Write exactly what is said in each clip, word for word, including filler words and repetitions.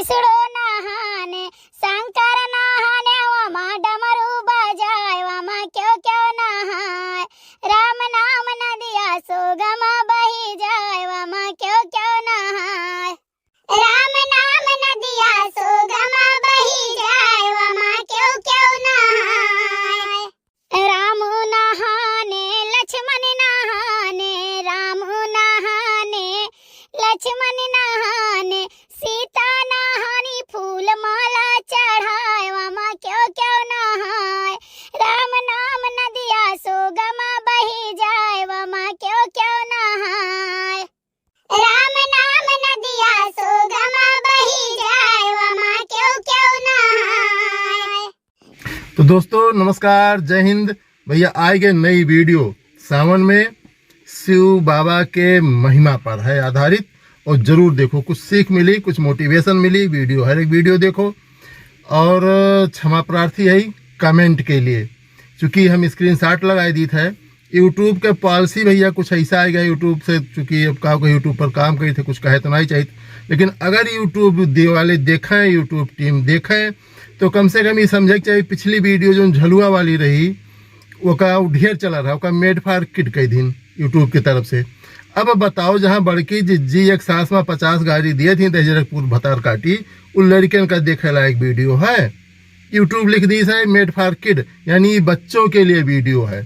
कृष्णो नहाने, शंकर नहाने, वमा डमरू बजाए, वमा क्यों क्यों नहाए। राम नाम नदिया सोगमा बही जाए, वमा क्यों क्यों नहाए। राम नाम नदिया सोगमा बही जाए, वमा क्यों क्यों नहाए। राम नहाने, लक्ष्मण नहाने, राम नहाने, लक्ष्मण नहाने, सीता नहानी, फूल माला चढ़ाए, वमा क्यों क्यों नहाए। राम नाम नदिया सोगमा बही जाए, वमा क्यों क्यों नहाए। राम नाम नदिया सोगमा बही जाए, वमा क्यों क्यों नहाए। तो दोस्तों नमस्कार, जय हिंद। भैया आए गए नई वीडियो सावन में, शिव बाबा के महिमा पर है आधारित, और जरूर देखो, कुछ सीख मिली, कुछ मोटिवेशन मिली। वीडियो, हर एक वीडियो देखो, और क्षमा प्रार्थी है कमेंट के लिए, चूँकि हम स्क्रीनशॉट लगाई दी था। YouTube के पॉलिसी भैया कुछ ऐसा आएगा YouTube से, चूँकि अब का, YouTube पर काम करी थे, कुछ कहे तो नहीं चाहिए, लेकिन अगर YouTube दे वाले देखें, YouTube टीम देखें, तो कम से कम ये समझे के चाहिए, पिछली वीडियो जो झलुआ वाली रही, ओका उ ढेर चला रहा, ओका मेड फार किड कह दिन YouTube की तरफ से। अब बताओ, जहाँ बड़की जिज्जी एक सास में पचास गाड़ी दिए थी, दहिजरकपुर भतार काटी, उ लड़कन का देखे लायक वीडियो है। YouTube लिख दी है मेड फार किड, यानी बच्चों के लिए वीडियो है।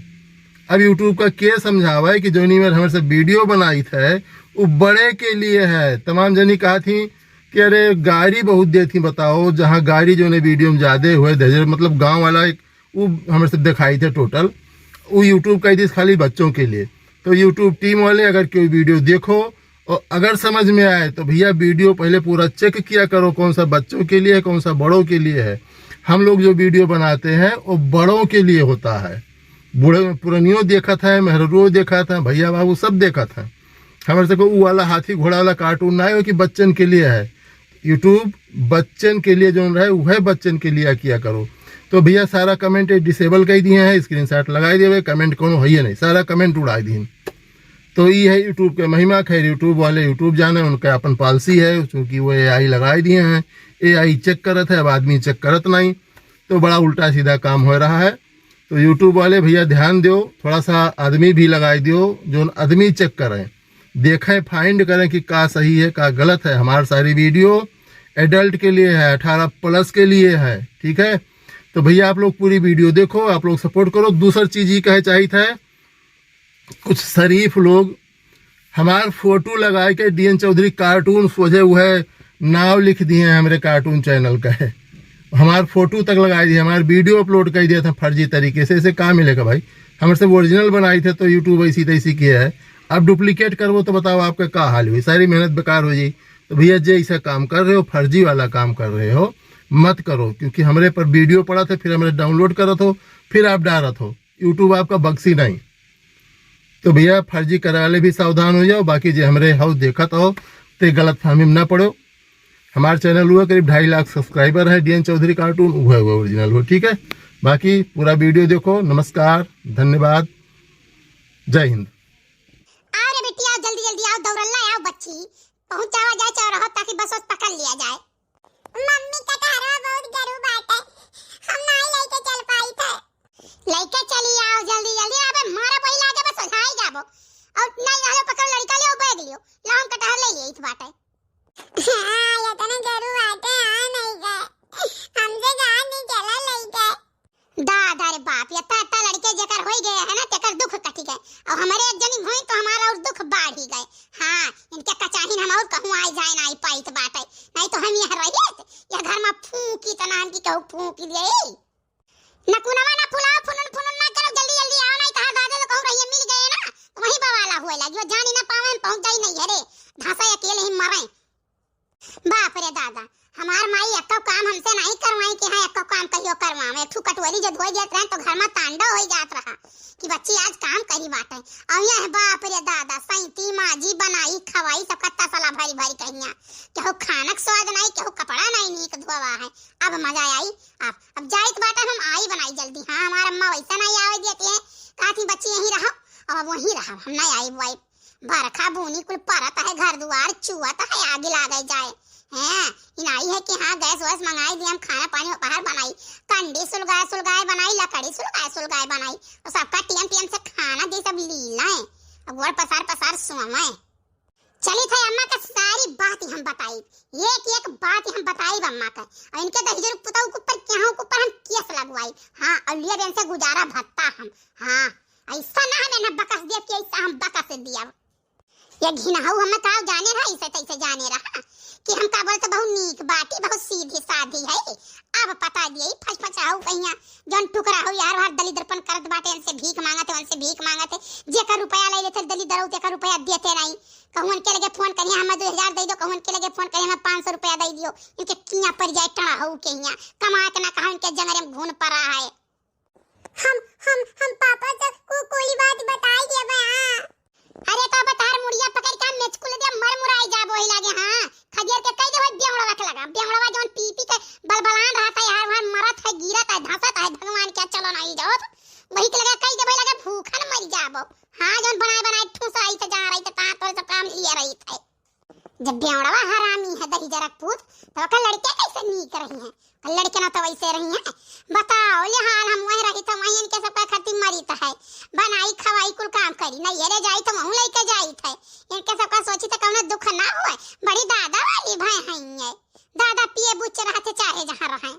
अब YouTube का के समझावा है कि जोनी मेर हमरे से वीडियो बनाई थे, वो बड़े के लिए है। तमाम जनी कहा थी कि अरे गाड़ी बहुत दे थी, बताओ, जहाँ गाड़ी जो ने वीडियो में ज्यादा हुए, दहेज मतलब गाँव वाला एक, वो हमरे से दिखाई थे टोटल, वो YouTube कह दी खाली बच्चों के लिए। तो YouTube टीम वाले अगर कोई वीडियो देखो और अगर समझ में आए तो भैया वीडियो पहले पूरा चेक किया करो, कौन सा बच्चों के लिए है, कौन सा बड़ों के लिए है। हम लोग जो वीडियो बनाते हैं वो बड़ों के लिए होता है। बूढ़े पुरनियो देखत है, मेहरुओ देखत है, भैया बाबू सब देखत है। हमरे से को ऊ वाला हाथी घोड़ा वाला कार्टून ना हो कि बच्चन के लिए है। YouTube बच्चन के लिए जो रहे, वह बच्चन के लिए किया करो। तो भैया सारा कमेंट डिसेबल कर दिए हैं, स्क्रीनशॉट लगाई देवे, कमेंट कोनो है ही नहीं, सारा कमेंट उड़ाई दिए। तो ये है YouTube के महिमा। खैर, YouTube वाले YouTube जाने, उनका अपन पॉलिसी है, क्योंकि वो AI लगाई दिए हैं, AI चेक करत है, अब आदमी चेक करत नहीं, तो बड़ा उल्टा सीधा काम हो रहा है। तो YouTube वाले भैया ध्यान दियो, थोड़ा सा आदमी भी लगाई दियो, जो आदमी चेक करें, देखें, फाइंड करें कि का सही है, का गलत है। हमार सारी वीडियो एडल्ट के लिए है, अठारह प्लस के लिए है, ठीक है। तो भैया आप लोग पूरी वीडियो देखो, आप लोग सपोर्ट करो। दूसर चीज ये कहे चाहित है, कुछ शरीफ लोग हमार फोटो लगाए के डीएन चौधरी कार्टून सोझे उहे नाव लिख दिए हैं हमरे कार्टून चैनल का है, हमार फोटो तक लगाई दिए, हमार वीडियो अपलोड कर दिया था फर्जी तरीके से। इसे का मिलेगा भाई? हमरे से ओरिजिनल बनाई थे तो YouTube ऐसी तैसी किया है, अब डुप्लीकेट करबो तो बताओ आपका का हाल हुई, सारी मेहनत बेकार हो जाई। तो भैया जे ऐसा काम कर रहे हो, फर्जी वाला काम कर रहे हो, मत करो, क्योंकि हमरे पर वीडियो पड़ा था, फिर हमरे डाउनलोड करत हो, फिर आप डारत हो, YouTube आपका बख्शी नहीं। तो भैया फर्जी करे वाले भी सावधान हो जाओ, बाकी जे हमरे हाउस देखत हो ते गलत फहमी में ना पड़ो। हमार चैनल हुआ करीब ढाई लाख सब्सक्राइबर है, डीएन चौधरी कार्टून हुआ हुआ ओरिजिनल हो, ठीक है। बाकी पूरा वीडियो देखो। नमस्कार, धन्यवाद, जय हिंद। आओ रे बिटिया, जल्दी जल्दी आओ, दौड़ल ना आओ बच्ची, पहुँचावा जाए चौराहा ताकि बस वस पकड़ लिया जाए। मम्मी, कटहरवा बहुत गरू बाटे, हम नाई लेके चल पाई थे। लेके चली आओ जल्दी जल्दी, अबे मारा वही लागे बस ओझाई जाबो। और नहीं रहलो पकड़ लड़का लियो, बैग लियो, लाओ हम कटहर ले लिए इत बाटे। हाँ, ये तने गरू बाटे, आ नहीं गए, हमसे कहा नहीं चला ले गए। दादा रे बाप, ये ता, ता लड़के जेकर होई गए है ना, तेकर दुख कटी गए। और हमारे एक जनी होई तो हमारा और दुख बाढ़ी गए। हाँ, इनके कचाहिन हम और कहूँ आए जाए ना आई पाइत बाटे, नहीं तो हम यहाँ रहित, यह घर में फूंकी तना हम की कहूँ फूंकी दिए। न कुनवा न फुलाओ, फुनुन फुनुन ना करो, जल्दी जल्दी आओ, नहीं कहा दादा तो कहूँ रहिए मिल गए ना, तो वहीं बवाला हुए लगी, वो जानी ना पावे, हम पहुँच जाई नहीं है रे, धासा अकेले ही मरे। बाप रे दादा, हमार माई एक्को काम हमसे नहीं करवाई कि हाँ, एक्को काम कहियो करवावे। एक ठू कटोरी जो धोई देत रहे तो घर में तांडव होई जात रहा कि बच्ची आज काम करी बाटे। और यह बाप रे दादा, सैती माजी बनाई खवाई सबका तसला भरी भरी कहिया। केहू खानक स्वाद नहीं, केहू कपड़ा नहीं नीक धोवा है। अब मजा आई। अब, अब जाइत बाटे हम आई बनाई जल्दी। हाँ, हमार अम्मा वैसा नहीं आवे देती है, कहती बच्ची यहीं रहो, अब वहीं रहो, हम नहीं आई बुआई। बरखा बूनी कुल परत है, घर दुआर चुअत है, आगे लागे जाए। हैं, ई नाई है कि हाँ गैस वैस मंगाई दिया, हम खाना पानी बाहर बनाई, कंडी सुलगाए सुलगाए बनाई, लकड़ी सुलगाए सुलगाए बनाई, और सबका टेम टेम से खाना दे, सब लीला है। और गोड़ पसार पसार सोवे। चली थे अम्मा का सारी बात ही हम बताई, एक एक बात ही हम बताई अम्मा का। और इनके दहिजर पुताऊ के ऊपर, केहू के ऊपर हम केस लगवाई। हाँ, और लिए बेन से गुजारा भत्ता हम। हाँ, ऐसा ना हमें ना बकस दिया कि ऐसा हम बकस दिया। ये घिनहऊ हमें का जाने रहा, ऐसे तैसे जाने रहा कि हम का बोलते बहुत नीक बाटी, बहुत सीधी साधी है। अब पता दिए फच फचाऊ कहिया, जौन टुकड़ा हो यार, हर दलिद्रपन करत बाटे, इनसे भीख मांगत है, उनसे भीख मांगत है, जेकर रुपया ले लेते दलिद्र हो, तेकर रुपया देते नहीं। कहूँ उनके लगे फोन करिए, हमें दो हजार दे दो, कहूँ उनके लगे फोन करिए, हमें पाँच सौ रुपया दे दियो। इनके किया पड़ जाए टड़ा हो के हिया, कमा के ना कहा, उनके जंगरे में घून पड़ा है। हम, हम, हम पापा से कु-, कुली बात बताई देबे, हाँ। अरे तो अब तार मुड़िया पकड़ के हम मेचकुल दे मर मुराई जाबो ही लागे, हाँ। खदियर के कह देबो बेवड़वा के लगा, बेवड़वा जौन पी पी के बलबलान रहत है, हर हर मरत है, गिरत है, धसत है, भगवान के चलो नहीं जाओ। वही के लगा कह देबो लगे भूखन मर जाबो। हाँ, जौन बनाए बनाए ठूस रही थे, जा रही थे, कहाँ तोरे सब काम लिए रही थे। जब बेवड़वा हरामी है दही जरक पूत, तो ओकर लड़के कैसे नीक रही हैं? और लड़के ना तो वैसे रही हैं। बताओ, ये हाल हम वहीं रही तो वहीं इनके सबका खातिर मरी तो है, बनाई खवाई कुल काम करी, नहीं ये रे जाई तो वहूँ लेके जाई थे। इनके सबका सोची तो कौनो दुख ना हुए, बड़ी दादा वाली भय हैं ये। दादा पिए बुच्चे रहते चाहे जहाँ रहें।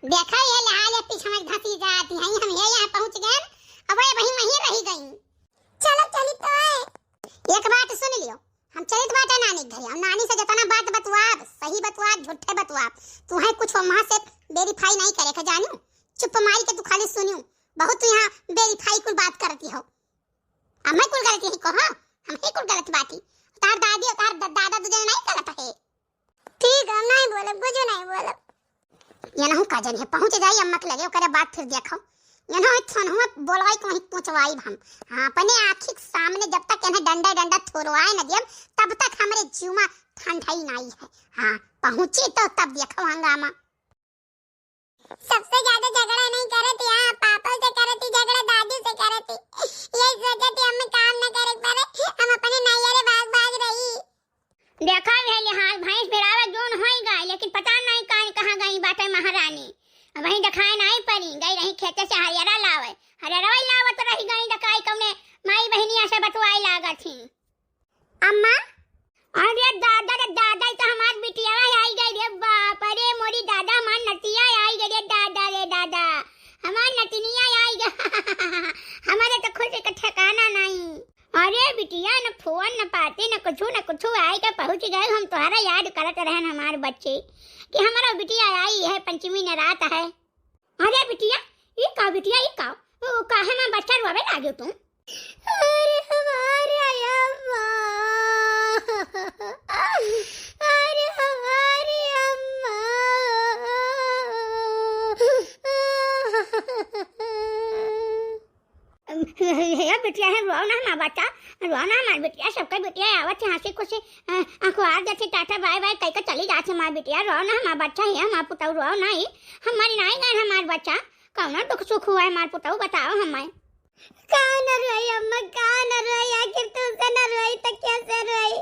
देखा ये लाल ये पीछे में धसी जाती हैं, हम ये यहाँ पहुँच गए, अब ये वहीं वहीं रह गई। चलो चली तो आए। एक बात सुन लियो, हम चलित बाटे नानी के घरे। और नानी से जितना बात बतुआब, सही बतुआब, झूठे बतुआब, तुहे कुछ वहाँ से वेरीफाई नहीं करे के जानू। चुप मारी के तू खाली सुनियो, बहुत तू यहाँ वेरीफाई कुल बात करती हो। अब मैं कुल गलती है कहो, हम ही कुल गलत बाटी। तार दादी और तार द-, दादा दो जने नहीं गलत है। ठीक है, हम नहीं बोलब, कुछ नहीं बोलब। ये नहु का जन है, पहुँच जाई अम्मा के लगे, ओकरे बाद फिर देखो। ये नहु थनहुआ बोलवाई को वहीं पहुँचवाई हम। हाँ, अपने आँखी के सामने जब तक इन्हें डंडा डंडा थोरवाए न दियम, तब तक हमरे जीव में ठंडाई नहीं है। हाँ, पहुँची तो तब देखो हंगामा। सबसे ज्यादा झगड़ा नहीं करत यहाँ, पापा से करत ही झगड़ा, दादी से करत ही। यही सोचत ही हमें काम न करे के पड़े, हम अपने नैहरे भाग भाग रही। देखा है लिहाज भैंस भेड़ावा जोन होई गए, लेकिन पता नहीं कान कहाँ गई बाटे महारानी। अब वहीं देखाए नहीं पड़ी, गई रही खेते से हरियरा लावे, हरियरवा ही लावत रही गई, देखाई कौने माई बहिनिया से बतुआई लागत ही। अम्मा, अरे दादा रे दादा, ई तो हमार बिटिया आई गई रे बाप, अरे मोरी दादा, हमार नतिया आई गई रे दादा रे दादा, हमार नतिनिया आई गई। हमारे तो खुशी का ठिकाना नहीं। अरे बिटिया, न फोन, न पाती, न कुछू, न कुछू, आए के पहुँच गए। हम तोहरा याद करत रहन हमार बच्ची कि हमारा बिटिया आई है, पंचमी न रात है। अरे बिटिया, ई का बिटिया, ई का? ओ, काहे माँ बच्चा रोवे लागे तू? अरे हमारे अम्मा, अरे हमारे अम्मा। हे बिटिया, हे रोओ ना हमार बच्चा, रोओ ना हमार बिटिया, सबके बिटिया आवत है हँसी खुशी, अ, अखबार जैसे टाटा बाय बाय कह के चली जात है हमार बिटिया, रोओ ना हमार बच्चा, हे हमार पुतऊ, रोओ ना, ई हमारी नाई गए हमार बच्चा, कौनो दुख सुख हुआ है हमार पुतऊ, बताओ हमें। का न रोई अम्मा, का न रोई, आखिर तू से न रोई तो कैसे रोई?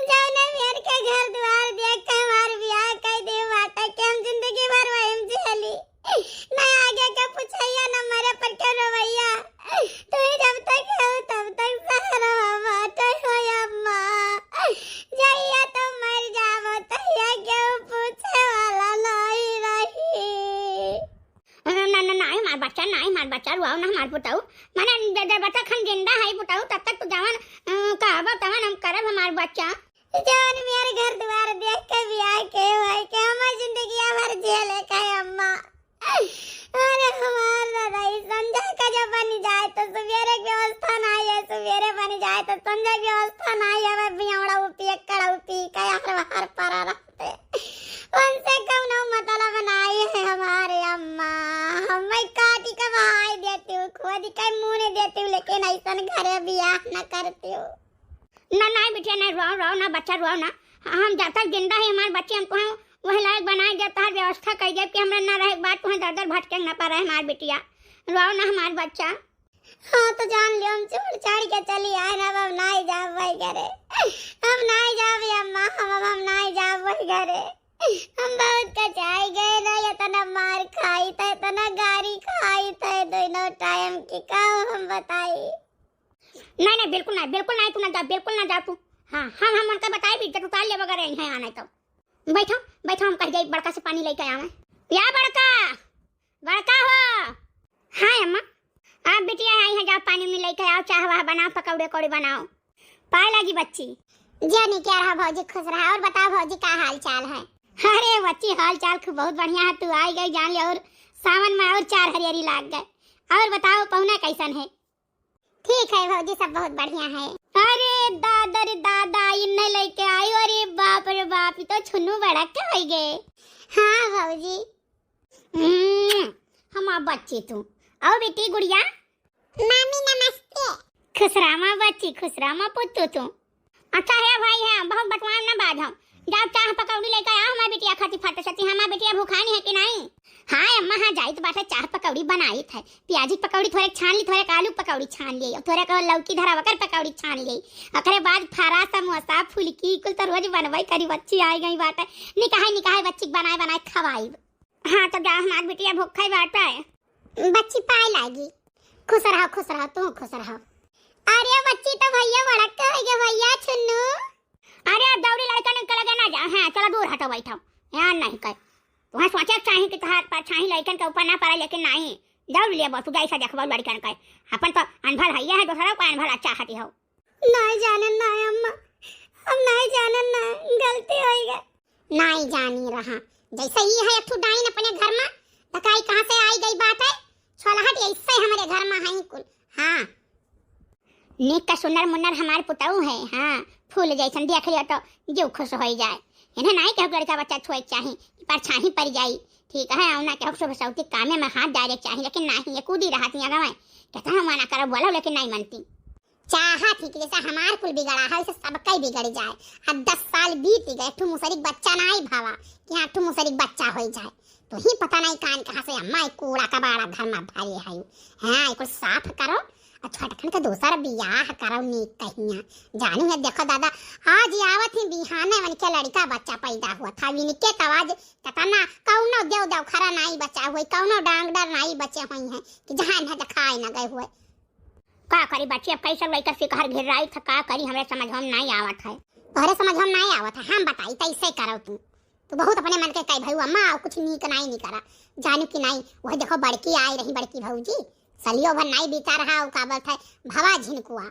जौने मेर के घर द्वार देख के हमार बियाह कह दे बाटा के हम जिंदगी भर वही में झेली। ना आगे के पुछैया, ना मरे पर के रोवैया। तू ही जब तक हो, तब तक सहारा बाटे हो अम्मा। जहिया तो मर जाबो, तहिया केहू पूछे वाला नहीं रही। ना, ना, ना, हमार बच्चा, ना, हमार बच्चा, रोओ ना, हमार पुतऊ। माने, जब, जब तक हम जिंदा है, पुतऊ, तब तक तू जवन, अ, कहबो, तवन हम करब, हमार बच्चा। जौन मेर घर द्वार देख के बियाह के भाई के हमर जिंदगिया भर झेले का है अम्मा। अरे हमार दादा, ई संझा का जब बन जाए तो सुबेरे की व्यवस्था नहीं है, सुबेरे बन जाए तो संझा की व्यवस्था नहीं है। मैं बियावड़ा उपी, एकड़ा उपी, का हर बाहर परा रहते। उनसे कौनो मतलब नहीं है हमारे अम्मा। हम मैं काटी के बहाई देती हूँ, खोदी के मुँह नहीं देती हूँ, लेकिन ऐसन घरे बियाह न करती हूँ। ना, ना बिटिया, ना रोओ, रोओ ना बच्चा, रोओ ना। हम जब तक जिंदा है हमार बच्ची, हम तुहें वही लायक बनाए देब, तोहार व्यवस्था कई देब कि हमरा ना रहे के बाद तुहें दर दर भटके ना पड़े हमार बिटिया। रोओ ना हमार बच्चा। हाँ तो जान लियो, हम छोड़ छाड़ के चली आए ना, अब हम नाई जाब वही घरे। हम नाई जाब अम्मा, हम अब हम नाई जाब वही घरे। हम बहुत कचाई गए ना, इतना मार खाई था, इतना गारी खाई था दोनों टाइम की, का हम बताई। नहीं, नहीं, बिल्कुल नहीं, बिल्कुल नहीं, तू ना जा, बिल्कुल ना जा तू। हाँ, हम, हम उनका बताई भी, जब उतार ले वगैरह यहाँ आना तो। बैठो, बैठो, हम कह जाई बड़का से पानी लेके आवे। या बड़का, बड़का हो। हाँ अम्मा। आप बिटिया आई है, जाओ पानी में लेके आओ, चाह वाह बनाओ, पकौड़े कौड़े बनाओ। पाए लागी बच्ची। जिया निकिया रहा भौजी, खुश रहा। और बताओ भौजी, का हाल चाल है? अरे बच्ची, हाल चाल खूब बहुत बढ़िया है, तू आई गई जान ले, और सावन में और चार हरियरी लाग गए। और बताओ पहुना कैसन है? ठीक है भौजी, सब बहुत बढ़िया है। अरे दादा रे दादा, इन्ने लेके आई, अरे बाप रे बाप, ई तो छुन्नू बड़ा के हो गए। हाँ भौजी। हम्म, हमार बच्ची तू। आओ बेटी गुड़िया। मामी नमस्ते। खुश रहा माँ बच्ची, खुश रहा माँ पुत्तू तू। अच्छा है भाई है, बहुत बकवान ना बाज हम। जाओ चाह पकौड़ी लेके आओ हमार बिटिया खातिर फट सती, हमार बिटिया भूखानी है कि नहीं? हाँ अम्मा, हाँ जाइत बाटे, चाह पकौड़ी बनाइत है, प्याजी पकौड़ी थोड़े छान ली, थोड़े आलू पकौड़ी छान ली, और थोड़े को लौकी धरा वकर पकौड़ी छान ली, ओकरे बाद फरा समोसा फुलकी कुल तो रोज बनबे करी, बच्ची आई गई बाटे, निकाहे निकाहे बच्ची के बनाए बनाए खवाई। हाँ, तो जा, हमार बिटिया भूखा ही बाटा है। बच्ची पाए लागी। खुश रहो, खुश रहो, तू खुश रहो। अरे बच्ची, तो भैया बड़क के हो गए, भैया छुन्नू। अरे, अब दौड़ी लड़का निकल गया ना जा। हाँ, चलो दूर हटो, बैठो। यहाँ नहीं कर। तुम्हें सोचे के चाही कि तोहार पर छाही लड़कन के ऊपर ना पड़े, लेकिन नहीं। दौड़ लिए बस, तू जैसा देखबो लड़कन के। अपन तो अनभल है, ये है, दूसरा को अनभल अच्छा हटी हो। नाई जानन ना अम्मा, हम नाई जानन ना, गलती होई गए। नाई जानी रहा, जैसे ही है एक ठो डाइन अपने घर में, त काई कहाँ से आई गई बात है, छोलहट ऐसे हमारे घर में है कुल। हाँ, नीक का सुनर मुन्नर हमार पुतऊ है, हाँ, फूल जैसन देख लियो तो जीव खुश होई जाए। इन्हें नाई केहू लड़का बच्चा छुए के चाही, कि परछाही पड़ जाई, ठीक है, और ना केहू शुभ सौती कामे में हाथ डाले के चाही, लेकिन नहीं, ये कूदी रहत यहाँ गवाए, कहता हम मना करब बोलो, लेकिन नहीं मनती। चाहत ही कि जैसे हमार कुल बिगड़ा है, वैसे सबका ही बिगड़ जाए। अब दस साल बीत गए, एक ठो मुसरी के बच्चा ना आई भावा कि हाँ, एक ठो मुसरी के बच्चा हो जाए। तो ही पता नहीं कान कहाँ से अम्मा एक कूड़ा कबाड़ा घर में भरे है। हाँ, एक साफ करो और छोटकन के दूसर बियाह करो नीक कहिया। जानू है, देखो दादा, आज ही आवत ही बिहाने उनके लड़का बच्चा पैदा हुआ था, इनके तो आज कितना कौनो देव देव खरा नहीं बचा हुए, कौनो डांगडर नहीं बचे हुए हैं कि जहाँ इन्हें दिखाए न गए हुए। का करी बच्ची, अब कैसे लइका से घर घेर रही था, का करी, हमरे समझ में नहीं आवत है। तोहरे समझ में नहीं आवत है, हम बताई, तैसे करो तू। तू बहुत अपने मन के कही भाई अम्मा, और कुछ नीक नहीं, नहीं करा, जानू कि नहीं। वह देखो बड़की आई रही, बड़की भौजी, सलियो भर नहीं बीता रहा, वो का बोलत है, भवा झिनकुआ।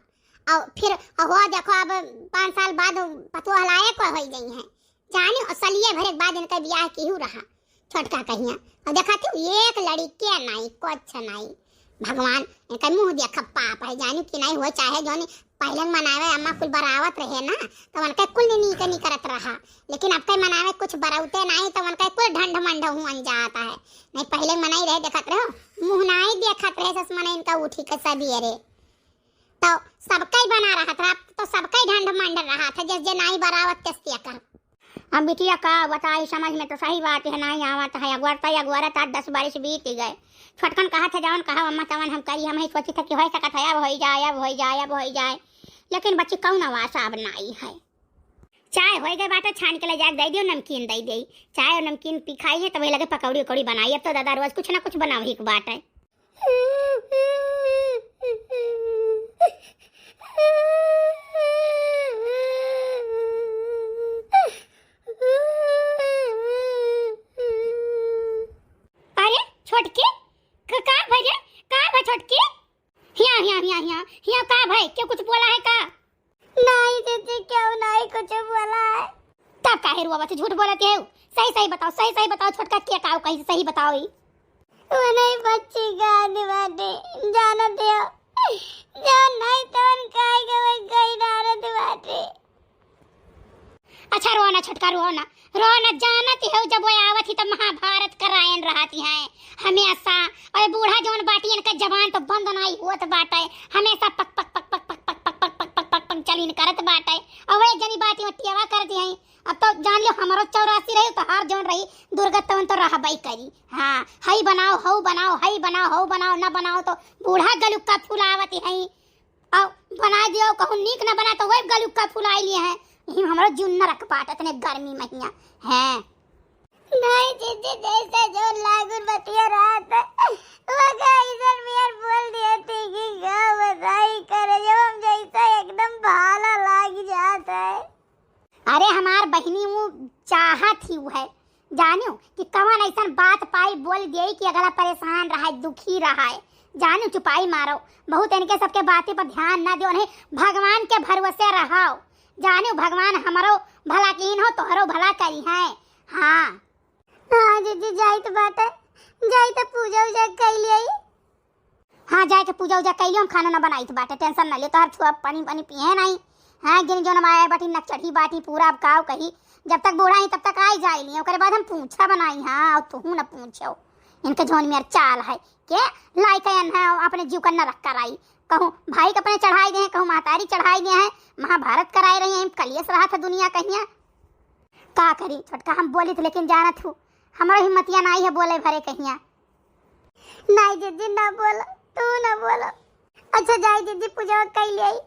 और फिर हुआ देखो, अब पाँच साल बाद पतोह लायक हो गई है, जानी, और सलिए भरे के बाद इनका बियाह केहू रहा, छोटका कहिया। और देखा तू, एक लड़के नाई, कुछ नाई। भगवान, इनका मुंह देखा पाप है, जानी कि नहीं हुआ, चाहे जोनी पहले मनावे अम्मा कुल बरावत रहे ना, तो उनका कुल नी, नीक नी करत रहा, लेकिन अब के मनावे कुछ बरौते नाई, तो उनका कुल ढंड मंड हुअन जाता है। नहीं पहले मनाई रहे, देखत रहो, मुंह नाई देखत रहे, सस मने इनका उठी के सबियरे। तो सबका ही बना रहा था, तो सबका ही ढंड मंड रहा था, जस जे नाई बरावत तस तिया का। अब बिटिया का बताई, समझ में तो सही बात है, नाई आवत है, अगवरता अगवरत आज दस बरिस बीत गए। छोटकन कहा था, जवन कहा अम्मा तवन हम करी, हम ही सोची था कि हो सकत है, अब होई जाए, अब होई जाए, अब होई जाए, लेकिन बच्ची कौन आवास अब नाई है। चाय होई गए बाटे, छान के ले जाके दे दियो, नमकीन दे दे, चाय और नमकीन पी खाई है, तो वही लगे पकौड़ी उकौड़ी बनाई। अब तो दादा रोज कुछ ना कुछ बनावे ही के बाटे। अरे छोटकी, क-, का भई रे? का भई छोटकी? हिया, हिया, हिया, हिया, हिया का भई? क्यों कुछ बोला है का? नहीं जीजी, क्यों नहीं कुछ बोला है। तब काहे रोवत है, झूठ बोलत है? सही सही बताओ, सही सही बताओ, छोटका के काऊ कही, सही बताओ ई। वो नहीं बच्ची गान बाटे, जानत हो? जान नहीं तवन काहे के वो गई नारद बाटे। अच्छा रो ना छोटका, रो ना, रो ना, जानत हो जब वो आवत ही तब महाभारत करायन रहती हैं हमेशा। और बूढ़ा जवन बाटी इनका जबान तो बंद नहीं होत बाटे, हमेशा पक पक पक पक पक पक पक पक पक पक पक पक पक चलीन करत बाटे। और वे जनी बाटी में टियावा करती हैं। अब तो जान लो हमारो चौरासी रही तो हार जवन रही दुर्गत तवन तो रहबई करी। हाँ, हई बनाओ, हऊ बनाओ, हई बनाओ, हऊ बनाओ, ना बनाओ तो बूढ़ा गलुक्का फुलावती हैं। और बना दियो, कहूँ नीक ना बना तो वही गलुक्का फुलाई लिए हैं। यही हमारो जुन्ना रख पाट इतने गर्मी महीना है। नहीं जीजी, जैसे जोन लागुन बतिया रहत है, वो कैसन मियर बोल दिए थी कि का बताई करे, जब हम जैसा एकदम भाला लाग जात है। अरे हमार बहिनी, वो चाहत ही वो है, जानियो कि कवन ऐसन बात पाई बोल दिए कि अगला परेशान रहा है, दुखी रहा है। जानियो चुपाई मारो, बहुत इनके सबके बातें पर ध्यान ना दियो, नहीं भगवान के भरोसे रहो। जानियो भगवान हमरो भला कीन हो, तोहरो भला करी है। हाँ। हाँ जीजी, जाइत बाटे, जाइत पूजा उजा कइली आई। हाँ, जाए के पूजा उजा कइली, हम खाना ना बनाइत बाटे, tension ना ले, तोहर छुआ पानी पानी पिए नहीं। हाँ, गिन जोन आए बाटी, नक चढ़ी बाटी पूरा, अब काव कही, जब तक बूढ़ा ही तब तक आई जाइली, ओकरे बाद हम पूछा बनाई। हाँ, और तुहू ना पूछो, इनके जोन मेर चाल है, के लाई के अन्ना अपने जीव का नरक कराई, कहूँ भाई के अपने चढ़ाई दे हैं, कहूँ महतारी चढ़ाई दे हैं, महाभारत कराए रही हैं, कलेश रहा था दुनिया कहिया। का करी छोटका, हम बोली थे लेकिन जानत हूँ, हमरो हिम्मतिया नाई है बोले भरे कहिया। नाई जीजी ना बोलो, तू ना बोलो। अच्छा जाई जीजी, पूजा कइली आई।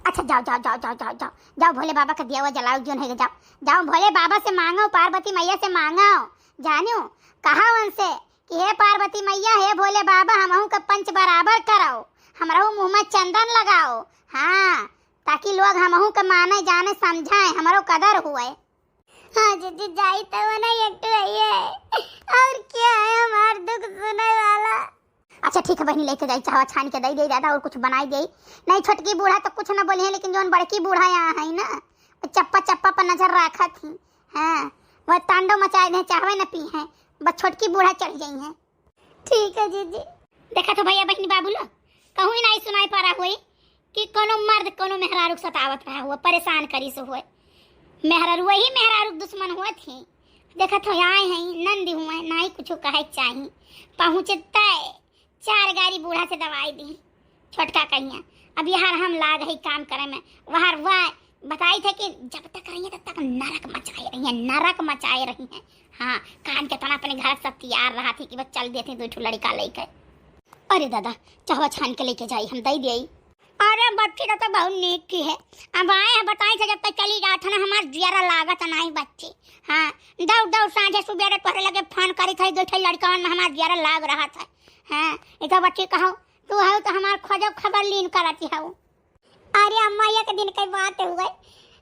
अच्छा जाओ, जाओ, जाओ, जाओ, जाओ, जाओ, जाओ भोले बाबा का दिया हुआ जलाओ, जोन है जाओ, जाओ भोले बाबा से मांगो, पार्वती मैया से मांगो, जानियो कहा उनसे कि हे पार्वती मैया, हे भोले बाबा, हमहू का पंच बराबर कराओ, हमरहू मुँह में चंदन लगाओ। हाँ, ताकि लोग हमहू के माने, जाने, समझाए, हमरो कदर हुए। हाँ जीजी, जाई तो ना एक ठो आई है, और क्या है हमार दुख सुने वाला। अच्छा ठीक है बहिनी, लेके जाई, चाहवा छान के दई दे दादा, और कुछ बनाई दे। नहीं छोटकी बूढ़ा तो कुछ ना बोली है, लेकिन जोन बड़की बूढ़ा यहाँ है ना, वो चप्पा चप्पा पर नजर रखत ही। हाँ, वह तांडव मचाए दे, चाहवे न पी है, बस छोटकी बूढ़ा चढ़ जाई है। ठीक है जीजी। देखा तो भैया बहिनी बाबू लोग, कहूँ ही नहीं सुनाई पा रहा हुई कि कोनो मर्द कोनो मेहरारू के सतावत रहा हुआ, परेशान करी से हुए। मेहरारू वही मेहरारू के दुश्मन हुआ थी। देखा तो आए हैं नंदी हुए, ना ही कुछ कहे चाही। पहुँचते चार गारी बूढ़ा से दवाई दी। छोटका कहिया, अब यार हम लाग है काम करे में, वहर वाह बताई थे कि जब तक रही है तब तक नरक मचाए रही है, नरक मचाए रही है। हाँ, कान के तना अपने घर से तैयार रहा थी कि बस चल देते दो ठो लड़का लेके। अरे दादा, चाहवा छान के लेके जाई, हम दई दिए। अरे बच्ची तो, तो बहुत नीक की है, अब आए हैं बताई थे जब तक चली जात है ना, हमार जियरा लागत नहीं बच्ची। हाँ, दौड़ दौड़ साँझे सुबेरे तोहरे लगे फोन करी थे, दो ठो लड़का में हमार जियरा लाग रहा था। हाँ, ये तो बच्ची कहो, तू हऊ तो हमार खोजो खबर लीन करती हऊ। अरे अम्मा, एक दिन के बात हुए,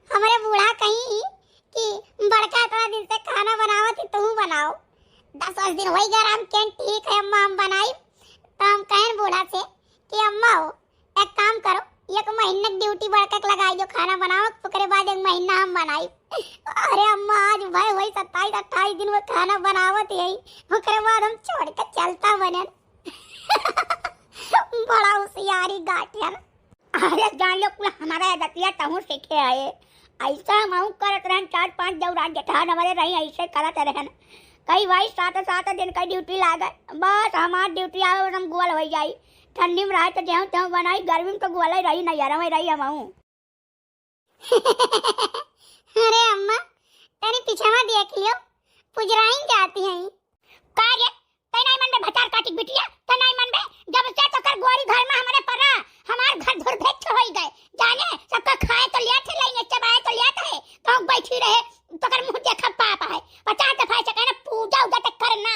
हमरे बूढ़ा कहीं कि बड़का इतना दिन से खाना बनावत ही, तू बनाओ। दस दस दिन होई गए, हम कहें ठीक है अम्मा, हम बनाई। तो हम कहें बूढ़ा से कि अम्मा हो, एक काम करो, एक महीना की ड्यूटी बड़का के लगाई दो, खाना बनाओ, ओकरे बाद एक महीना हम बनाई। अरे अम्मा, आज भय होई सत्ताईस अट्ठाईस दिन वो खाना बनावत ही, ओकरे बाद हम छोड़ के चलता बनन। बड़ा होशियारी गाठियन। अरे जान लो कुल हमारा आदतिया तहूँ सीखे आए। ऐसा हम करत रहन, चार पांच दौरा जेठान हमारे रही, ऐसे करत रहन। कई भाई सात सात दिन का ड्यूटी लागे, बस हमार ड्यूटी आवे, बस हम गोल हो जाई। ठंडी में रहे तो जेहूँ तेहूँ बनाई, गर्मी में तो गोल ही रही, नैहरा में रही हम। अरे अम्मा, तनी पिछवा देख लियो, पुजराइन जाती हैं। का रे, तै नाई मनबे भतार काटी बिटिया, तै नाई मनबे, जब से तोकर गोरी घर में हमरे परा, हमार घर दुर्भिक्ष होई गए। जाने, सबका खाए तो लिया थे, लेने चबाए तो लिया थे, कहूँ बैठी रहे, तोकर मुँह देखा पाप है। पचास दफा ऐसे कहना, पूजा उजा तक करना,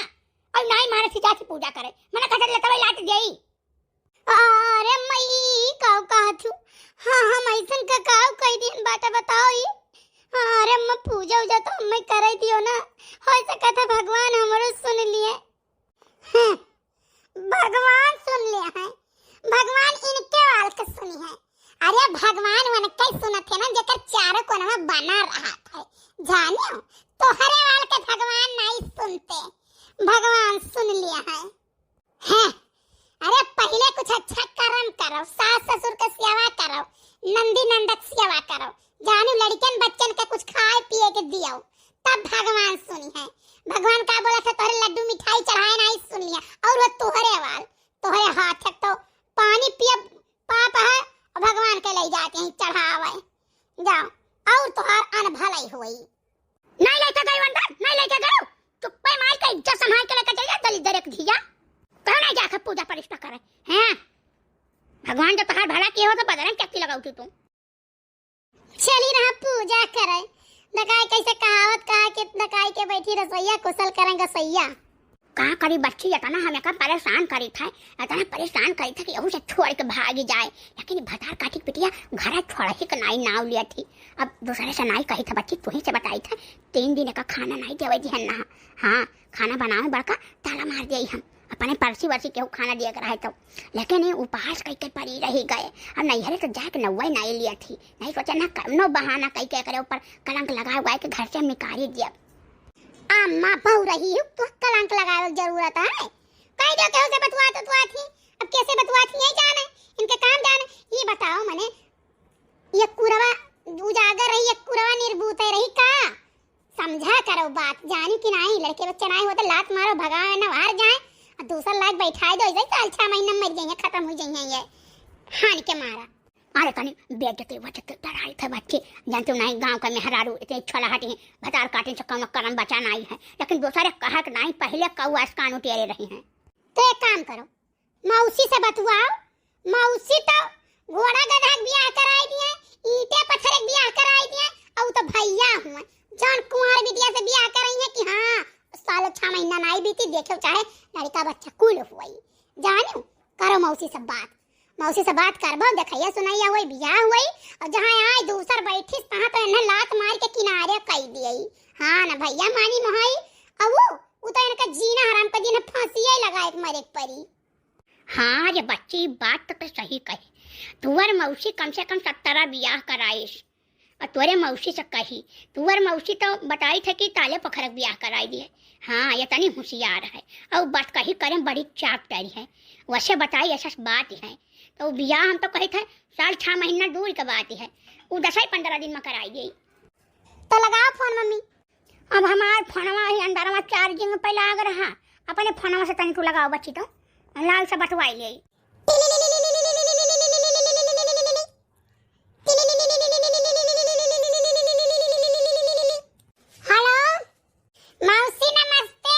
और नाई माने सीधा सी पूजा करे, मना खतर लेता लाट देई। अरे अम्मा, ई, ई काव कहत हूँ? हाँ, हम ऐसन का काव कह दिन बाटा बताओ ई? अरे अम्मा, पूजा उजा तो हमें करे दियो ना, हो सकत है भगवान हमरो सुन लिए। हम्म, भगवान सुन लिए हैं, भगवान इनके वाल के सुनी है। अरे भगवान उनके सुनत है ना, जेकर चारों कोना में बना रहा है, जानियो, तोहरे वाल के भगवान नहीं सुनते, भगवान सुन लिए हैं। हैं? अरे पहिले कुछ अच्छा कर्म करो, सास ससुर के सेवा करो, नंदी नंदक सेवा करो, जानू लड़िकन बच्चन के कुछ खाए पिए के दियो, तब भगवान सुनी है। भगवान का बोला था, तोहरे लड्डू मिठाई चढ़ाए नहीं सुनी है, और वो तोहरे वाल, तोहरे हाथ है तो पानी पिए पाप है, और भगवान के ले जाके ही चढ़ावे। जाओ, और तोहार अनभलाई होई। नहीं लेके गई अंदर, नहीं लेके गई। चुप्पे मार के इज्जत संभाल के लेके चल जा, दलिद्दर एक धिया। कहो नहीं जाके पूजा प्रतिष्ठा करे, हैं? भगवान जो तोहार भला किए हो तो बदरंग चक्की लगाऊ थी तू। चली रहा पूजा करे, दकाई कैसे कहावत कहा कि दकाई के बैठी रसोइया, कुशल करें गसैया। का करी बच्ची, इतना हम एका परेशान करी थे, इतना परेशान करी थे कि यहू से छोड़ के भागी जाए। लेकिन भतार काटी के बिटिया घरा छोड़ही के नाई नाव लिया थी। अब दूसरे से नाई कही थे बच्ची, तुही से बताई थे, तीन दिन का खाना नाई देवे दिहन ना। हाँ, खाना बनावे बड़का ताला मार दिया हम, अपने परसी वरसी केहू खाना दिए के रहे तो। लेकिन ये उपवास कई के पड़ी रही गए। अब नैहरे तो जाके नौवा ही नाई लिया थी, नहीं सोचा ना कौनो बहाना कई के एकरे ऊपर कलंक लगा उगा के घर से हम निकाली दिया। अम्मा बहू रही हूँ, तो कलंक लगावे के जरूरत है? कह दो केहू से बतुआ तो तुआ थी, अब कैसे बतुआ थी यही जाने, इनके काम जाने। ये बताओ मने, ये कुरवा उजागर रही, ये कुरवा निर्बूत रही का? समझा करो बात, जानी कि नहीं, लड़के बच्चे नहीं होते, लात मारो, भगाओ ना, बाहर जाए, और दूसर लायक बैठाए दो, ऐसे ही साल छह महीना में मर जाइए, खत्म हो जाइए ये, हानि के मारा। अरे तनी बेइज्जती वजह तो डराई थे बच्ची, जानते हो नहीं, गांव का मेहरारू इतने छलहट हैं, भतार काटिन से कौनो करम बचा नहीं है, लेकिन दूसरे कहा के नहीं, पहले कौआ आस कान उटेरे रही हैं। तो एक काम करो, मौसी से बतुआओ, मौसी तो घोड़ा गधा के बियाह कराई दिए, ईंटे पत्थर के बियाह कराई दिए, और तो भैया हुए जौन कुंवार बिटिया से बियाह कराई है कि हाँ, साल छह महीना नाई बीती, देखे चाहे लड़का बच्चा कुल हुई। जानियो, करो मौसी से बात, मौसी से बात करबो, देखैया सुनैया हुई, बियाह हुई, और जहाँ आए दूसर बैठी, तहाँ तो इन्हें लात मार के किनारे कई दिए। हाँ ना भैया, मानी मोहाई, अब वो, वो तो इनका जीना हराम कर दी, इन्हें फांसी लगाए के मरे के पड़ी। हाँ रे बच्ची, बात तो सही कही। तुअर मौसी कम से कम सत्तरा बियाह कराइस। और तोरे मौसी से कही, तुअर मौसी तो बताई थे कि ताले पोखरक बियाह कराई दिए। हाँ, ये तनी होशियार है। और बात कही करें बड़ी चाप टरी है। वैसे बताई ऐसा बात है। तो बियाह हम तो कही थे साल छह महीना दूर के बात है। वो दस ही पन्द्रह दिन में कराई गई। तो लगाओ फोन मम्मी। अब हमार फोनवा ही अंदरवा चार्जिंग पे लाग रहा, अपने फोनवा से तनी तू लगाओ बच्ची, तो लाल से बतवाई ले। हेलो, मौसी नमस्ते।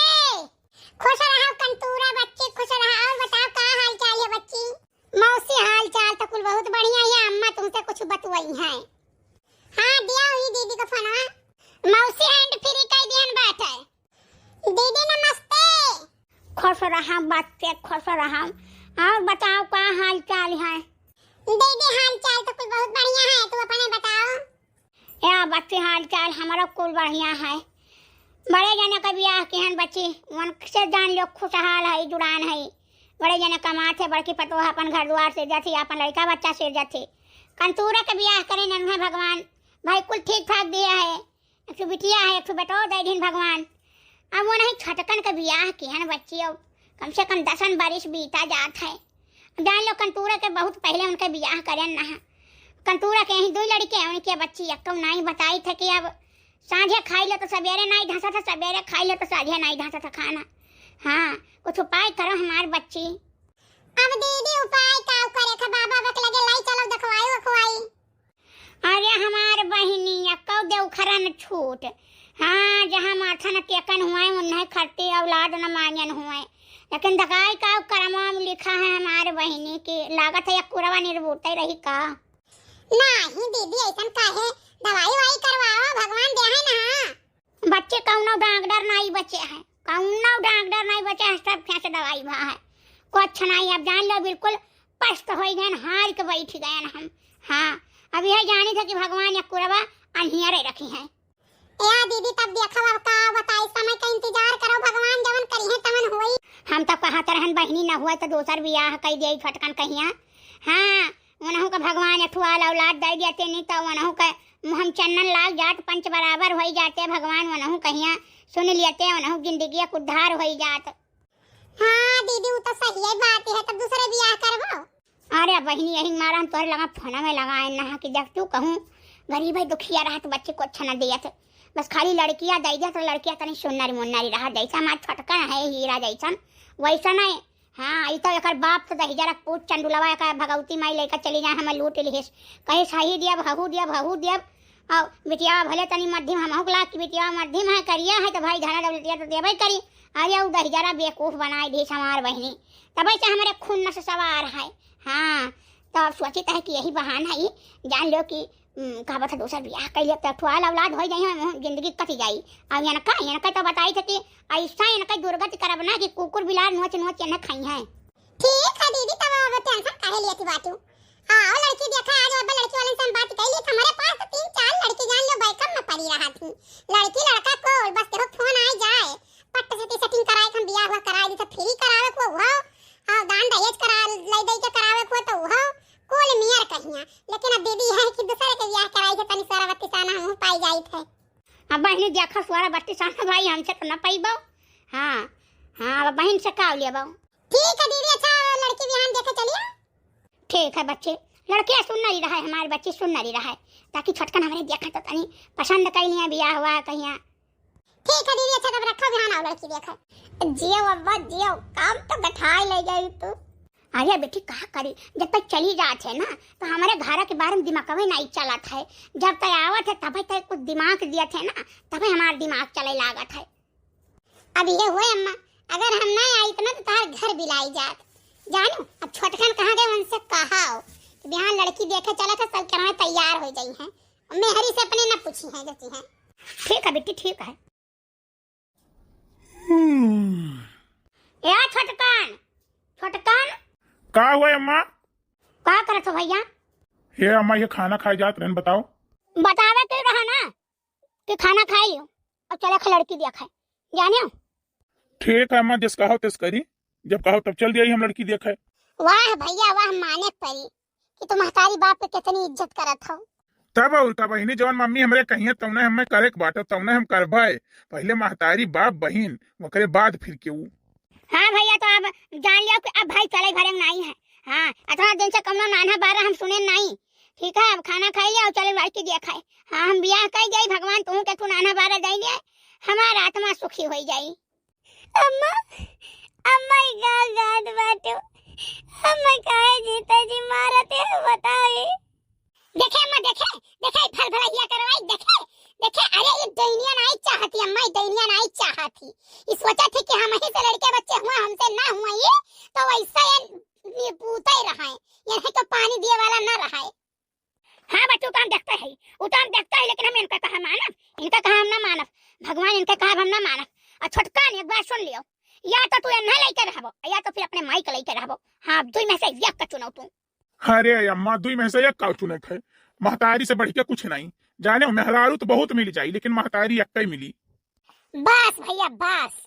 खुश रहो कंतूरा बच्ची, खुश रहो। और बताओ का हाल चाल है बच्ची? मौसी हाल चाल तो कुल बहुत बढ़िया है, अम्मा तुमसे कुछ बतवाई है। हाँ, दिया हुई दीदी का फोनवा। मौसी हैंड फ्री कई दिहन बात है। दीदी नमस्ते। खुश रहा बच्चे, खुश रहा। और बताओ का हाल चाल है? दीदी हाल चाल तो कुल बहुत बढ़िया है, तू अपने बताओ। या बच्चे हाल चाल हमारा कुल बढ़िया है। बड़े जने का बियाह किहन बच्ची, उनसे जान लो खुशहाल है, जुड़ान है। बड़े जने कमात है, बड़की पतोह अपन घर दुआर से जाती, अपन लड़का बच्चा से जाती। कंतूरा के बियाह करे नन्हे भगवान, भाई कुल ठीक ठाक दिया है। एक ठो बिटिया है, एक ठो बेटो दे दिन भगवान। अब वो नहीं छटकन के बियाह किहन बच्ची, अब कम से कम दसन बारिश बीता जात है। जान लो कंतूरा के बहुत पहले उनके बियाह करन ना है। कंतूरा के यही दो लड़के हैं, उनके बच्ची एक नहीं बताई थे कि अब साँझे खाई ले तो सबेरे नहीं धंसा था, सबेरे खाई ले तो साँझे नहीं धंसा था खाना। हाँ, कुछ उपाय करो हमार बच्ची। अब दीदी उपाय का करे थे, बाबा बक लगे लाई चलो देखवाई वखवाई। अरे हमार बहिनी, अक्कौ देवखरन छूट। हाँ, जहाँ माथा न टेकन हुए, उन्हें खरते औलाद न मांगन हुए। लेकिन दकाई का करमवा में लिखा है हमार बहिनी के, लागत है एक कुरवा निर्बूते रही का। नाही दीदी, ऐसन काहे? दवाई वाई करवावा, भगवान दे है ना। बच्चे कौनो डागडर नाई बचे है, कौनो डागडर नाई बचे है, सब खें से दवाई भा है, कुछ नाई। अब जान लो बिल्कुल पस्त होइ गयन, हार के बैठ गयन हम। हाँ, अब यह जानी था कि भगवान या कुरवा अनियरे रखी है। या दीदी, तब देखब अब का बताई, समय का इंतजार करो, भगवान जवन करी है तवन होई। हम तो कहत रहन बहिनी न हुआ तो दोसर बियाह कई दे फटकन कहिया। हाँ, उनहु का भगवान अठुआल औलाद दे देते, नहीं तो उनहु का मुहम चन्नन लाग जात, पंच बराबर होई जाते, भगवान उनहु कहिया सुन लेते, उनहु जिंदगी के उद्धार होई जात। हाँ दीदी, वो तो सही है बात है, तब दूसरे बियाह करबो। अरे बहिनी, यही मारा हम तोहरे लगा फोन में लगाए ना कि देख तू कहूँ गरीब है, दुखिया रहत, बच्चे को अच्छा ना दिया थे, बस खाली लड़किया दे दिया तो लड़किया तनी सुन्नरी मुन्नरी रहा, जैसा हमार छोटका है हीरा जैसन वैसा नहीं। हाँ, ई तो एकर बाप तो दहिजरा पूत चंडुलवा एकर भगवती माई लेकर चली जाए, हमें लूट लिहिस। कहे सही दियब, हहू दियब, हहू दियब। और बिटिया भले तनी मध्यम, हमहू के लाग कि बिटिया मध्यम है, करिया है, तो भाई धना दौलतिया तो देबे करी। अरे उ दहिजरा बेवकूफ बनाए दिहिस हमार बहिनी, तबे से हमारे खून नस सवार है। हाँ, तो अब सोचित है कि यही बहाना ही जान लो कि हम्म, का बता, दूसर बियाह कइ लिया, तो ठुआल औलाद होइ जाई, हम जिंदगी कट जाई। अब इनका, इनका तो बताई थे कि ऐसा इनका दुर्गति करब ना कि कुकुर बिलार नोच नोच इन्हें खाई हैं। ठीक है दीदी, तब अब tension काहे लेती बाटू? आओ लड़की देखा, आज अब लड़की वालन से हम बात कइ ली, हमारे पास तो तीन चार लड़की जान लो बैकअप में पड़ी रहा थी। लड़की लड़का को बस देखो फोन आ जाए, पट से setting कराए के हम बियाह हुआ कराए दी, तो free करावे को हुआ, और दान दहेज करा, ले दे के करावे को तो हुआ, कुल मियर कहिया। लेकिन अब दीदी है कि दूसरे के बियाह कराई के तनी सारा बत्ती साना हम पाई जाई थे। अब बहिनी देखा सारा बत्ती साना भाई हमसे तो न पाइबो। हाँ, हाँ, अब बहिन से का लेबो? ठीक है दीदी, अच्छा लड़की बिहान देखे चलिए। ठीक है बच्चे, लड़किया सुन्नरी रहे, हमारे बच्चे सुन्नरी रहे, ताकि छोटकन हमरे देखा तो तनी पसंद कइ लिया, बियाह हुआ कहिया। ठीक है दीदी, अच्छा तब रखो, बिहान आओ लड़की देखे। जियो अब्बा जियो, काम तो गठाई ले गई तू। अरे बेटी का करी, जब तक चली जात है ना तो हमारे घर के बारे में दिमागवे नहीं चलत है, जब तक आवत है तब तक कुछ दिमाग दियत है ना, तब हमार दिमाग चले लागत है। अब ये हुए अम्मा, अगर हम ना आइत ना तो तहार घर बिलाई जात। जानू, अब छोटकन कहाँ गए, उनसे कहा हो कि बिहान लड़की देखे चलत है, सब करने तैयार हो जाई हैं। मेहरी से अपने ना पूछी हैं, जैसी हैं। ठीक है बेटी, ठीक है। हम्म। ए छोटकन, छोटकन। का हुआ अम्मा? का करत हो भैया? ये अम्मा, ये खाना खाए जात रहन, बताओ। बतावे के रहा ना कि खाना खाई और चले खे लड़की देखे, जाने हो? ठीक है अम्मा, जस कहो तस करी, जब कहो तब चल दिया हम लड़की देखे। वाह भैया वाह, माने परी कि तू महतारी बाप के कितनी इज्जत करत हो। तब और का बहिनी, जवन मम्मी हमरे कहिए तौने हमें करे के बाटे, तौने हम करबे। पहले महतारी बाप बहिन, ओकरे बाद फिर केहू। हाँ भैया, तो अब जान लियो कि अब भाई चले घरे में नहीं है। हाँ, इतना दिन से कौनो नाना बारा हम सुने नहीं। ठीक है, अब खाना खाई लिया और चले लड़की देखे। हाँ, हम बियाह कइ जाई, भगवान तू के तू नाना बारा दे दिए, हमार आत्मा सुखी हो जाई। अम्मा, अम्मा, ई का कहत बाटू? अम्मा, काहे जीता जी मारत है, बताई। देखे अम्मा, देखे, देखे, भल भलैया करवाई, देखे, देखे, अरे, ई डैनिया नाई चाहती अम्मा, ई डैनिया नाई चाहती। ई सोचत ही कि हमही से लड़के बच्चे हुआ, हमसे ना हुआ ये, तो वैसे ये निपूते रहे, ये तो पानी दिए वाला ना रहे। हाँ बच्चू, तो हम देखते हैं, वो तो हम देखते हैं, लेकिन हम इनका कहा मानब, इनका कहा हम ना मानब, भगवान इनका कहा हम ना मानब। और छोटकन, एक बात सुन लियो, या तो तू इन्हें लेके रहबो, या तो फिर अपने माई के लेके रहबो। हाँ, दुई में से एक का चुनो तू। अरे अम्मा, दुई में से एक का चुने है? महतारी से बढ़ के कुछ नहीं। जाने हो, मेहरारू तो बहुत मिल जाई, लेकिन महतारी एक ही मिली। बस भैया, बस।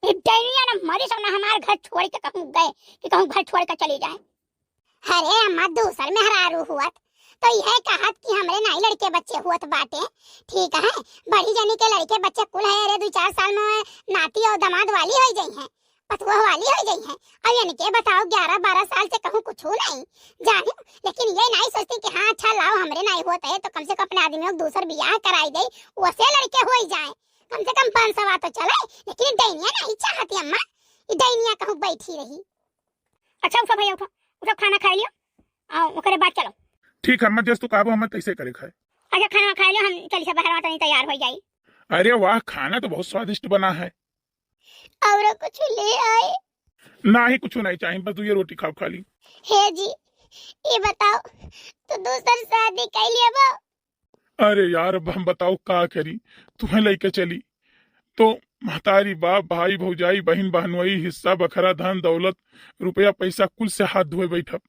ई डैनिया ना मरी सब ना हमार घर छोड़ के कहूँ गए कि कहूँ घर छोड़ के चली जाए। अरे अम्मा, दूसर मेहरारू हुअत तो यह कहत कि हमरे नाई लड़के बच्चे हुअत बाटे। ठीक है, बड़ी जनी के लड़के बच्चे कुल है, अरे दो चार साल में नाती और दामाद वाली हो जाई हैं, पतोह वाली हो जाई हैं। अब इनके बताओ, ग्यारह बारह साल से कहूँ कुछ नहीं जाने, लेकिन ये नहीं सोचती कि हाँ अच्छा लाओ हमरे नाई होत है तो कम से कम अपने आदमी को दूसर बियाह कराई दे, वैसे लड़के हो ही जाए, कम से कम पाँच सौ तो चले। लेकिन डैनिया नहीं चाहती अम्मा, ये डैनिया कहूँ बैठी रही। अच्छा उठो भैया, उठो, उठो, खाना खाई लियो, आ, ओकरे बाद चलो। ठीक है अम्मा, जस तू कहबो हम तैसे करे खाए। अच्छा खाना खाई लियो, हम चली सब बहरवा तनी तैयार हो जाई। अरे वाह, खाना तो बहुत स्वादिष्ट बना है। और कुछ ले आए? ना ही कुछ नहीं चाहिए, बस तू ये रोटी खाओ खाली। हे जी, ये बताओ, तू दूसर शादी कर लिया बा? अरे यार, अब हम बताओ का करी, तुम्हें लेके चली तो महतारी बाप, भाई भौजाई, बहिन बहनोई, हिस्सा बखरा, धन दौलत, रुपया पैसा कुल से हाथ धोए बैठब।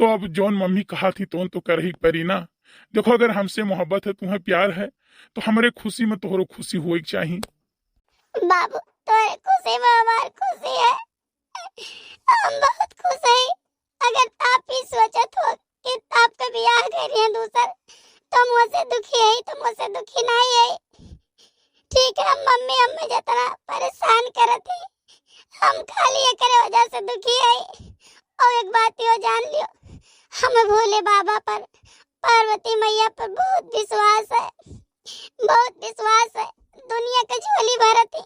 तो अब जौन मम्मी कहा थी तौन तो कर ही परी ना। देखो, अगर हमसे मोहब्बत है, तुम्हें प्यार है, तो हमरे खुशी में तोहरो खुशी होए के चाही। बाबू, तोरे खुशी में हमार खुशी है, हम बहुत खुश है। अगर आप ही सोचत हो कि आपके बियाह करिए दूसर, तो मुझसे दुखी है, तो मुझसे दुखी नहीं है। ठीक है, हम मम्मी हमें जितना परेशान करत है, हम खाली एकरे वजह से दुखी है। और एक बात यो जान लियो, हमें भोले बाबा पर, पार्वती मैया पर बहुत विश्वास है, बहुत विश्वास है। दुनिया के झोली भरत ही,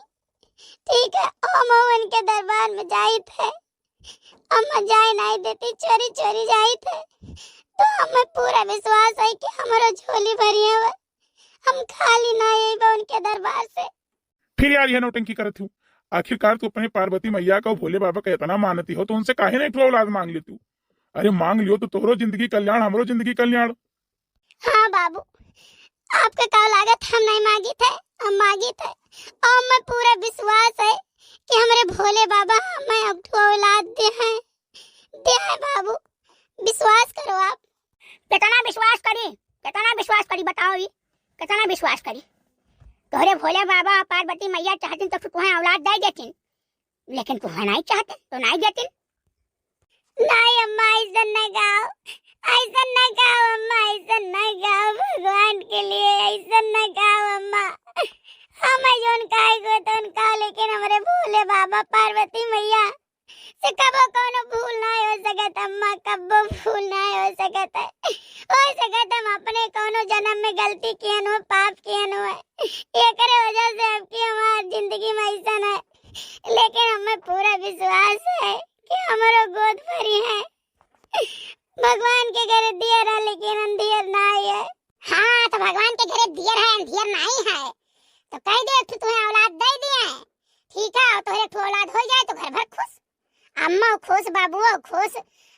ठीक है, हम उनके दरबार में जाइत है, अम्मा जाए नहीं देती, चोरी चोरी जाइत है, तो हमें पूरा विश्वास है कि हमारा झोली भरी है। हम खाली ना अइबा उनके दरबार से। फिर यार यह नौटंकी करत हूँ, आखिरकार तू अपने पार्वती मैया का, भोले बाबा का इतना मानती हो तो उनसे काहे ना एक ठो औलाद मांग ले तू? अरे मांग लियो तो तोहरो जिंदगी कल्याण, हमरो जिंदगी कल्याण। हाँ बाबू, आपके का लागत हम नहीं मांगी थे, हम मांगी थे। और मैं पूरा विश्वास है कि हमरे भोले बाबा हमें अब ठो औलाद दे हैं, दे हैं बाबू, विश्वास करो आप। कितना विश्वास करी, कितना विश्वास करी बताओ ई, कितना विश्वास करी? तोहरे भोले बाबा पार्वती मैया चाहतिन तो तुम्हें औलाद दे देतिन, लेकिन तुम्हें नहीं चाहतिन तो नहीं देतिन। नहीं अम्मा, ऐसन न गाओ, ऐसन न गाओ अम्मा, ऐसन न गाओ, भगवान के लिए ऐसन न गाओ अम्मा। हम जौन कहे को तौन कहा, लेकिन हमरे भोले बाबा पार्वती मैया से कबो कौनो भूल ना हो सकत अम्मा, कबो भूल ना हो सकत है। हो सकत हम अपने कौनो जन्म में गलती कियन हो, पाप कियन हो, एकरे वजह से अब की हमार जिंदगी में ऐसन है, लेकिन हमें पूरा विश्वास है कि हमरो गोद भरी है। भगवान के घरे दियर है, लेकिन अंधियर ना है। हाँ, तो भगवान के घरे दियर है, अंधियर नहीं है। तो कह दे कि तुम्हें औलाद दे दिए हैं, ठीक है, और तोहरे ठो औलाद हो जाए तो घर भर खुश। अम्मा खुश, बाबू खुश,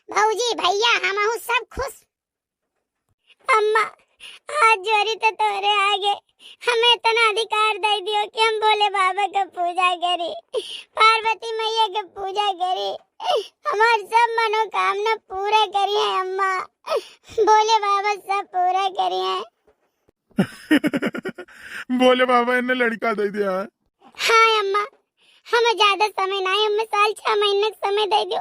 भौजी, भैया, हमहू सब खुश। अम्मा, हाथ जोड़ी तो तोरे आगे, हमें इतना अधिकार दे दियो कि हम भोले बाबा के पूजा करी, पार्वती मैया के पूजा करी, हमार सब मनोकामना पूरा करी है अम्मा, भोले बाबा सब पूरा करी है। भोले बाबा इन्हें लड़का दे दिया है। हाँ अम्मा, हमें ज्यादा समय ना है, हमें साल छह महीने का समय दे दो।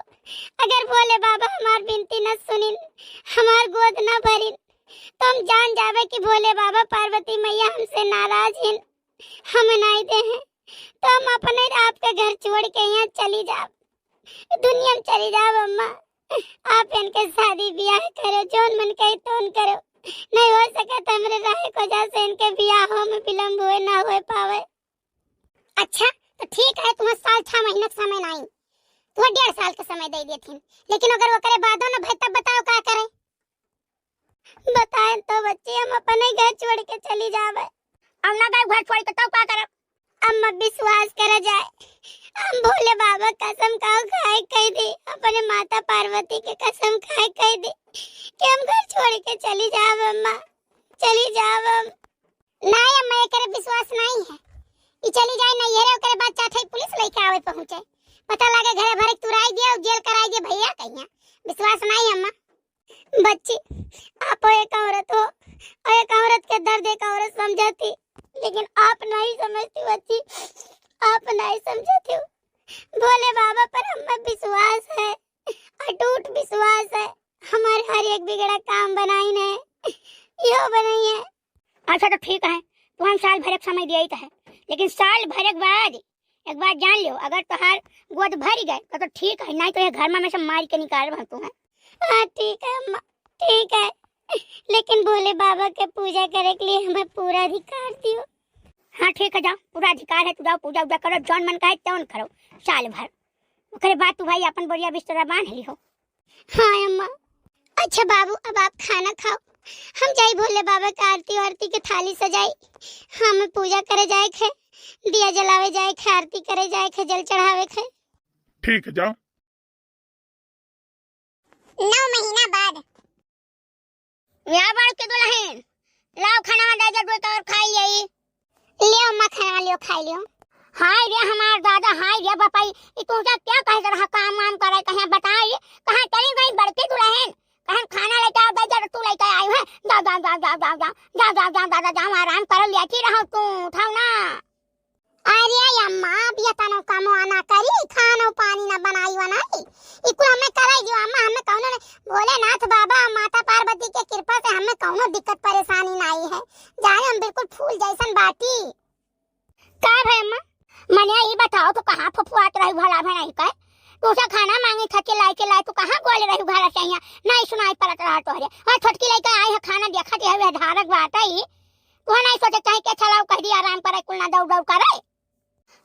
अगर भोले बाबा हमार विनती न सुनिन, हमार गोद न भरिन, तो हम जान जावे कि भोले बाबा पार्वती मैया हमसे नाराज हैं, हम नहीं दे हैं, तो हम अपने आपके घर छोड़ के यहाँ चली जाब, दुनिया में चली जाब अम्मा। आप इनके शादी ब्याह करो, जौन मन कहे तौन करो, नहीं हो सके तो हमरे रहे को वजह से इनके ब्याह में विलम्ब हुए ना हो पावे। अच्छा, तो ठीक है, तुम्हें साल छह महीना के समय नहीं, तुम्हें डेढ़ साल के समय दे देथिन, लेकिन अगर ओकरे बादो न भय तब बताओ का करे? बताए तो बच्ची, हम अपने घर छोड़ के चली जावे। अब ना गए घर छोड़ के तब का करब? अम्मा विश्वास कर जाए, हम भोले बाबा कसम खाओ खाए कह दी, अपने माता पार्वती के कसम खाए कह दी कि हम घर छोड़ के चली जाब अम्मा, चली जाब हम। नहीं अम्मा, एकरे विश्वास नहीं है। ई चली जाए नैहरे, ओकरे बाद चाहे पुलिस लेके आवे पहुँचे, पता लगे घरे भरे तुराई दिया, जेल कराई दिया भैया कहिया। विश्वास नहीं अम्मा। बच्ची, आप एक औरत हो और एक औरत के दर्द एक औरत समझती, लेकिन आप नहीं समझती बच्ची, आप नहीं समझती हो। भोले बाबा पर हमें विश्वास है, अटूट विश्वास है, हमारे हर एक बिगड़ा काम बनाई ने, यो बनाई है। अच्छा तो ठीक है, तू हम साल भर एक समय दिया ही तो है, लेकिन साल भर एक बाद एक बात जान लियो, अगर तोहार गोद भर गए तो, तो ठीक है, नहीं तो ये घर में हमें से मार के निकाल भर तू है। हाँ ठीक है अम्मा, ठीक है, लेकिन भोले बाबा के पूजा करे के लिए हमें पूरा अधिकार दियो। हाँ ठीक है, जाओ, पूरा अधिकार है, तू जाओ पूजा उजा करो, जौन मन कहे तौन करो साल भर। ओकरे बाद तू भाई अपन बोरिया बिस्तरा बांध लिहो। हाँ अम्मा। अच्छा बाबू, अब आप खाना खाओ, हम जाई भोले बाबा के आरती वारती के थाली सजाई, हम पूजा करे जाए खे, दिया जलावे जाए खे, आरती करे जाए खे, जल चढ़ावे खे। ठीक है, जाओ। नौ महीना बाद। या बड़की दुलहिन, लाओ खाना दे दे, दुई और खाई यही। लियो अम्मा, खाना लियो, खाई लियो। हाय रे हमार दादा, हाय रे बापाई, ई तू जा क्या कहे रहा काम वाम करे, कहीं बताई, कहाँ चली गई बड़की दुलहिन? कहीं खाना लेके आओ, दे दे, तू लेके आई है, जा, जा, जा, आराम करो, लेटी रहो तू, उठाओ ना। अरे अम्मा, अब ये तनो कमवा ना करी, खानो पानी ना बनाई वनाई, ई कुल हमें कराई दियो अम्मा, हमें कौनो नहीं, भोलेनाथ बाबा, माता पार्वती के कृपा से हमें कौनो दिक्कत परेशानी नहीं है, जाने हम बिल्कुल फूल जैसन बाटी। का भय अम्मा, मने ई बताओ, तू कहाँ फुफुआत रही भला भय नहीं कहे, तू से खाना मांगी था, चिल्लाई चिल्लाई, तू कहाँ गोल रही घर से यहाँ, नहीं सुनाई पड़त रहा तोहरे, और छोटकी लेके आई है खाना, देखा दिया हुआ धारक बात है, तू नहीं सोचे चाहे के चलाओ, कह दिया आराम करे, कुल ना दौड़ दौड़ करे।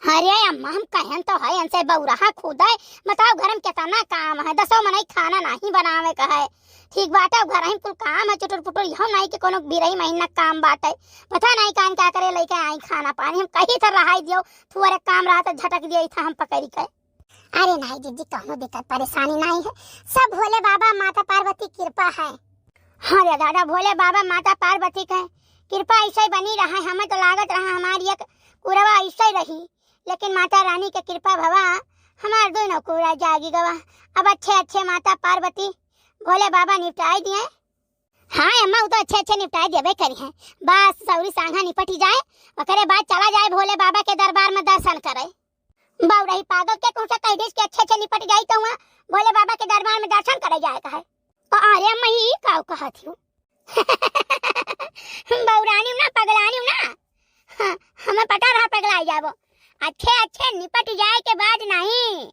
अरे अम्मा, हम कहन तो है, इनसे बौराहा खुद है। बताओ, घर में कितना काम है, दसो मनई खाना नहीं बनावे का है, ठीक बाटे, अब घर ही कुल काम है, चुटुर पुटुर, यहो नाहीं कि कोनो बिरही महीना काम बाटे। पता नाहीं कान का करे, लइके आई खाना पानी, हम कही था रहाई दियो, थुअरे काम रहा तो झटक दियो, इथा हम पकड़ी के। अरे नाहीं दीदी, कौनो दिक्कत परेशानी नाहीं है, सब भोले बाबा माता पार्वती कृपा है। हाँ रे दादा, भोले बाबा माता पार्वती के कृपा ऐसे ही बनी रहा, हमें तो लागत रहा हमारी एक कुरवा ऐसे ही रही, लेकिन माता रानी के कृपा भवा, हमार दोनों कूड़ा जागी गवा। अब अच्छे अच्छे माता पार्वती भोले बाबा निपटाई दिए। हाँ अम्मा, वो तो अच्छे अच्छे निपटाई देबे करी हैं। बस सौरी सांघा निपटी जाए, ओकरे बाद चला जाए भोले बाबा के दरबार में दर्शन करे। बउरही पागल के, तुमसे कह दीस कि अच्छे अच्छे निपट जाई तो वहाँ भोले बाबा के दरबार में दर्शन करे जाए का है। अरे अम्मा, ई का कहत हूँ? बउरानी ना, पगलानी ना। हाँ, हमें पता रहा पगलाई जाबो। अच्छे अच्छे निपट जाए के बाद नहीं,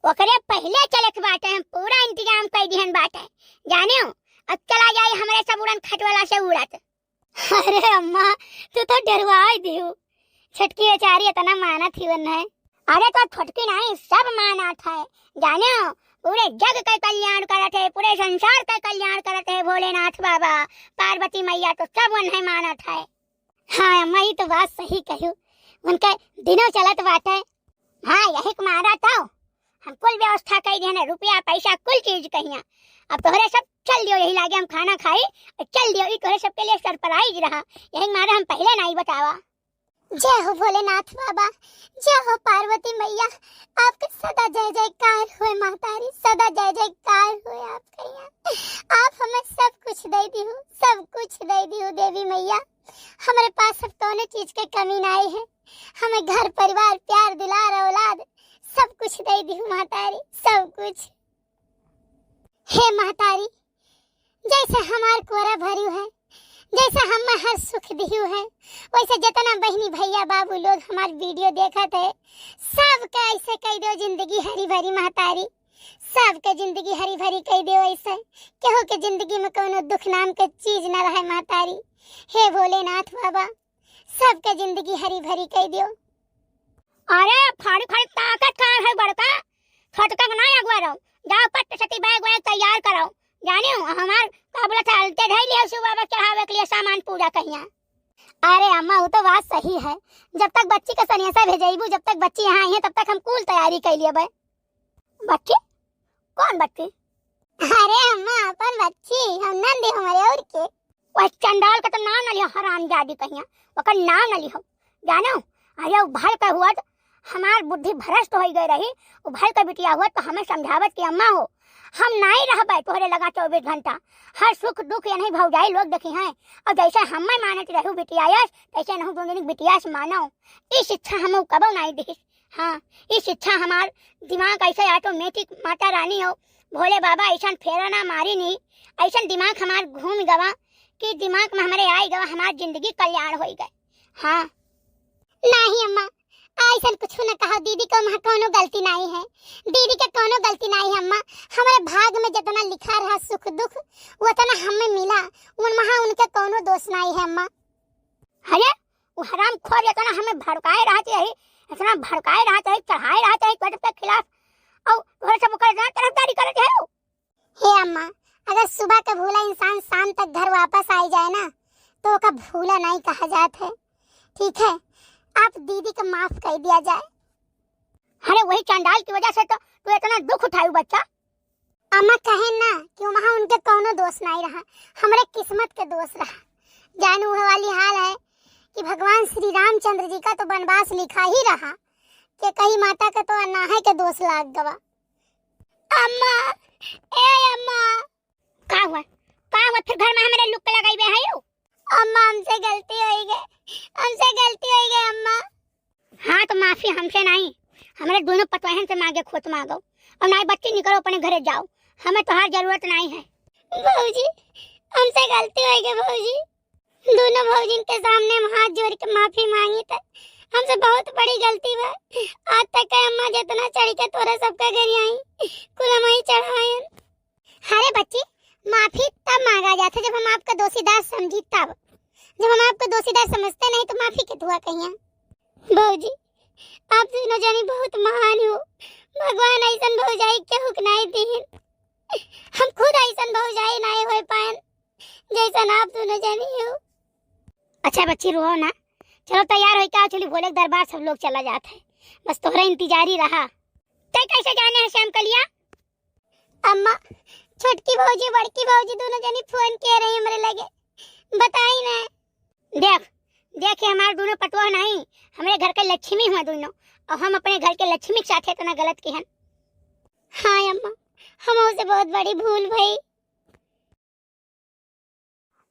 ओकरे पहले चले के बाटे, हम पूरा इंतजाम कर दिहन बाटे। जाने हो, अब चला जाए हमरे सब उड़न खटोला से उड़त। अरे अम्मा, तू तो डरवाई दिहू। छोटकी बेचारी इतना मानत ही वन है। अरे तो छोटकी नहीं, सब मानत है। जाने हो, पूरे जग के कल्याण करत है, पूरे संसार के कल्याण करत है भोलेनाथ बाबा, पार्वती मैया तो सब उन्हें मानत है। हाँ अम्मा, ई तो बात सही कहू, उनके दिनों चलत बाटे। हाँ, यही के मारा तो हम कुल व्यवस्था कई दिहन, रुपया पैसा कुल चीज कहिया। अब तोहरे सब चल दियो यही लागे, हम खाना खाई और चल दियो, ई तोहरे सबके लिए सरप्राइज रहा, यही मारे हम पहले नहीं बतावा। जय हो भोलेनाथ बाबा, जय हो पार्वती मैया, आपके सदा जय जयकार होए महतारी, सदा जय जयकार होए आपके यहाँ। आप हमें सब कुछ दे दिहू, सब कुछ दे दिहू देवी मैया। हमारे पास अब कौनो चीज के कमी नहीं है, हमें घर परिवार, प्यार दुलार, औलाद, सब कुछ दे दिहू महतारी, सब कुछ। हे महतारी, जैसे हमार कोरा भरियो है, जैसे हमें हर सुख दियो है, वैसे जितना बहनी भैया बाबू लोग हमार वीडियो देखत है, सबके ऐसे कह दो जिंदगी हरी भरी महतारी, सबके जिंदगी हरी भरी कह दो ऐसे, केहू के जिंदगी में कोनो दुख नाम के चीज न रहे महतारी। हे भोलेनाथ बाबा, सबके जिंदगी हरी भरी कह दियो। अरे फाड़ी फाड़ी ताकत का है बड़का, छोटका के ना अगुआ रहो, जाओ पट सती बैग वैग तैयार करो। जाने हो, हमार का बोला था, अलते धई लिया शिव बाबा चढ़ावे के लिए सामान पूजा कहिया। अरे अम्मा, वो तो बात सही है, जब तक बच्ची के सनेसा भेजैबू, जब तक बच्ची यहाँ आई है, तब तक हम कुल तैयारी कर लिए बे। बच्ची? कौन बच्ची? अरे अम्मा, अपन बच्ची, हम नंदी हमारे और के। वह चंडाल का तो नाम न लिहो, हरामजादी कहिया, ओकर नाम न लिहो। जानो, अरे उ भल के हुआ तो हमार बुद्धि भ्रष्ट हो गई रही, उ भल के बिटिया हुआ तो हमें समझावत कि अम्मा हो, हम नहीं रहबे तोहरे लगा चौबीस घंटा, हर सुख दुख ये नहीं भौजाई लोग देखी हैं, और जैसे हमें मानत रहू बिटिया यस, तैसे नहीं दोनों बिटिया से मानो। ई शिक्षा हमें कबो नहीं दी। हाँ, ई शिक्षा हमार दिमाग ऐसे automatic माता रानी हो, भोले बाबा ऐसन फेरा ना मारी नी, ऐसन दिमाग हमार घूम गवा कि दिमाग में हमारे आई गवा, हमार जिंदगी कल्याण होई गए। हाँ। नहीं अम्मा, ऐसन कुछ न कहो, दीदी के वहाँ कोनो गलती नहीं है, दीदी के कोनो गलती नहीं है अम्मा, हमारे भाग में जितना लिखा रहा सुख दुख, उतना हमें मिला, उन वहाँ उनके कोनो दोष नहीं है अम्मा। अरे, वो हरामखोर इतना हमें भड़काए रहत है, इतना भड़काए रहत है, चढ़ाए रहत है तोहरे पे खिलाफ, और तोहरे सब ओकर इतना तरफदारी करत है। हे अम्मा, अगर सुबह के भूला इंसान शाम तक घर वापस आई जाए ना, तो ओका भूला नहीं कहा जात है। ठीक है, आप दीदी के माफ कर दिया जाए। अरे, वही चंडाल की वजह से तो तू इतना दुख उठायू बच्चा। अम्मा कहे ना कि वहाँ उनके कौनो दोष नहीं रहा, हमरे किस्मत के दोष रहा। जानू, वह वाली हाल है कि भगवान श्री रामचंद्र जी का तो वनवास लिखा ही रहा, कि कहीं माता के तो अनाहे के दोष लाग गवा। अम्मा, ए अम्मा। का हुआ? का हुआ? फिर घर में हमारे लुक लगाई बे है यू? अम्मा, हमसे गलती हो गई, हमसे गलती हो गई अम्मा। हाँ, तो माफी हमसे नहीं, हमारे दोनों पतवाहन से मांगे, खुद मांगो। और नहीं बच्ची, निकलो अपने घरे जाओ, हमें तोहार जरूरत नहीं है। भौजी, हमसे गलती हो गई भौजी, दोनों भौजिन के सामने हम हाथ जोड़ के माफी मांगी थे, हमसे बहुत बड़ी गलती बा। आज तक के अम्मा जितना चढ़ के तोरा सबका घर आई, कुल हम ही चढ़ायन। अरे बच्ची, माफी तब मांगा जाता जब हम आपका दोषीदार समझी तब। जब हम आपको दोषीदार समझते नहीं तो माफी के दुआ कहिया। भौजी, आप दोनों जनी बहुत महान हो। भगवान ऐसन भौजाई केहू के नहीं दीन। हम खुद ऐसन भौजाई कैसन आप दुनो जनी हो? अच्छा बच्ची, रोओ ना। चलो तैयार होइके आओ, चली भोले के दरबार, सब लोग चला जात है। बस तोहरा इंतजारी रहा। तै कैसे जाने है श्याम कलिया? अम्मा, छोटकी भौजी, बड़की भौजी दुनो जनी फोन किए रही हमरे लगे, बताई ना। देख, देख, ये हमार दुनो पतोह नहीं, हमरे घर के लक्ष्मी हुआ दुनो, और हम अपने घर के लक्ष्मी के साथ इतना गलत किहन। हाँ अम्मा, हमसे बहुत बड़ी भूल भई।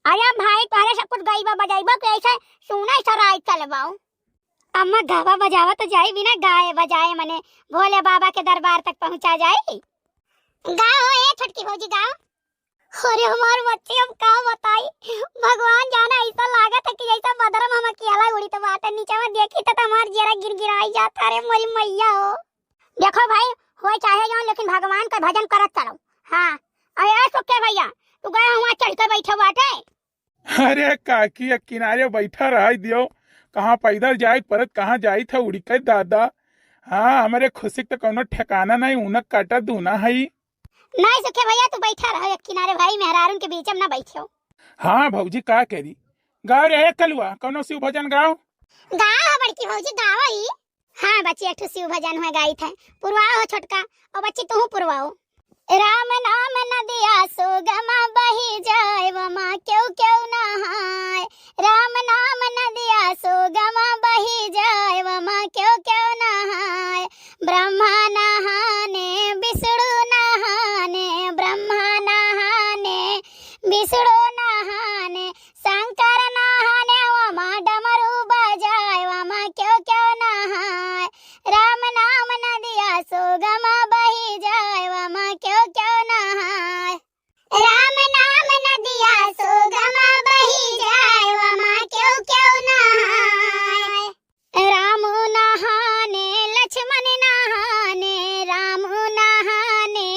अरे भाई, तोहरे सब कुछ गइबा बजाइबा के ऐसे सुना ऐसा राय चलबाओ। अम्मा, गावा बजावा तो जाई, बिना गाए बजाए मने भोले बाबा के दरबार तक पहुँचा जाई। गाओ ए छोटकी भौजी, गाओ। अरे हमार बच्ची, हम का बताई, भगवान जाने ऐसा लागत है कि जैसा बदरम हम अकेला उड़ी तो बाटे, नीचे में देखी तो हमार जरा गिर गिराई जाता। अरे मोरी मैया हो। देखो भाई, होए चाहे जौन, लेकिन भगवान का भजन करत चलो। हाँ, अरे ए सुखे भैया, तू गया हुआ चढ़ के बैठे बाटे। अरे काकी, एक किनारे बैठा रह दियो, कहाँ पैदल जाए परत, कहाँ जाई था उड़ी के दादा। हाँ, हमरे खुशी के तो कौनो ठिकाना नहीं, उनक काटा दूना है। नहीं सुखे भैया, तू बैठा रहो एक किनारे भाई, मेहरारून के बीच में ना बैठो। हाँ भौजी, का करी, गाओ रे कलुआ, कौनो शिव भजन गाओ। गाओ बड़की भौजी, गाओ ई। हाँ बच्ची, एक ठो शिव भजन हुए गाई थे, पुरवाओ हो छोटका, और बच्ची तू पुरवाओ। राम नाम नदिया सुगम बही जाए, वमा क्यों क्यों नहाए। राम नाम नदिया सुगम बही जाए, वमा क्यों क्यों नहाए। ब्रह्मा नहाने, विष्णु नहाने, ब्रह्मा नहाने, विष्णु नहाने, शंकर नहाने, वमा डमरू बजाए, वमा क्यों क्यों नहाए। राम नाम नदिया सुगम बही जाए, वमा क्यों क्यों नहाए। राम नाम नदिया सुगम बही जाए, वमा क्यों क्यों नहाए। राम नहाने, लक्ष्मण नहाने, राम नहाने,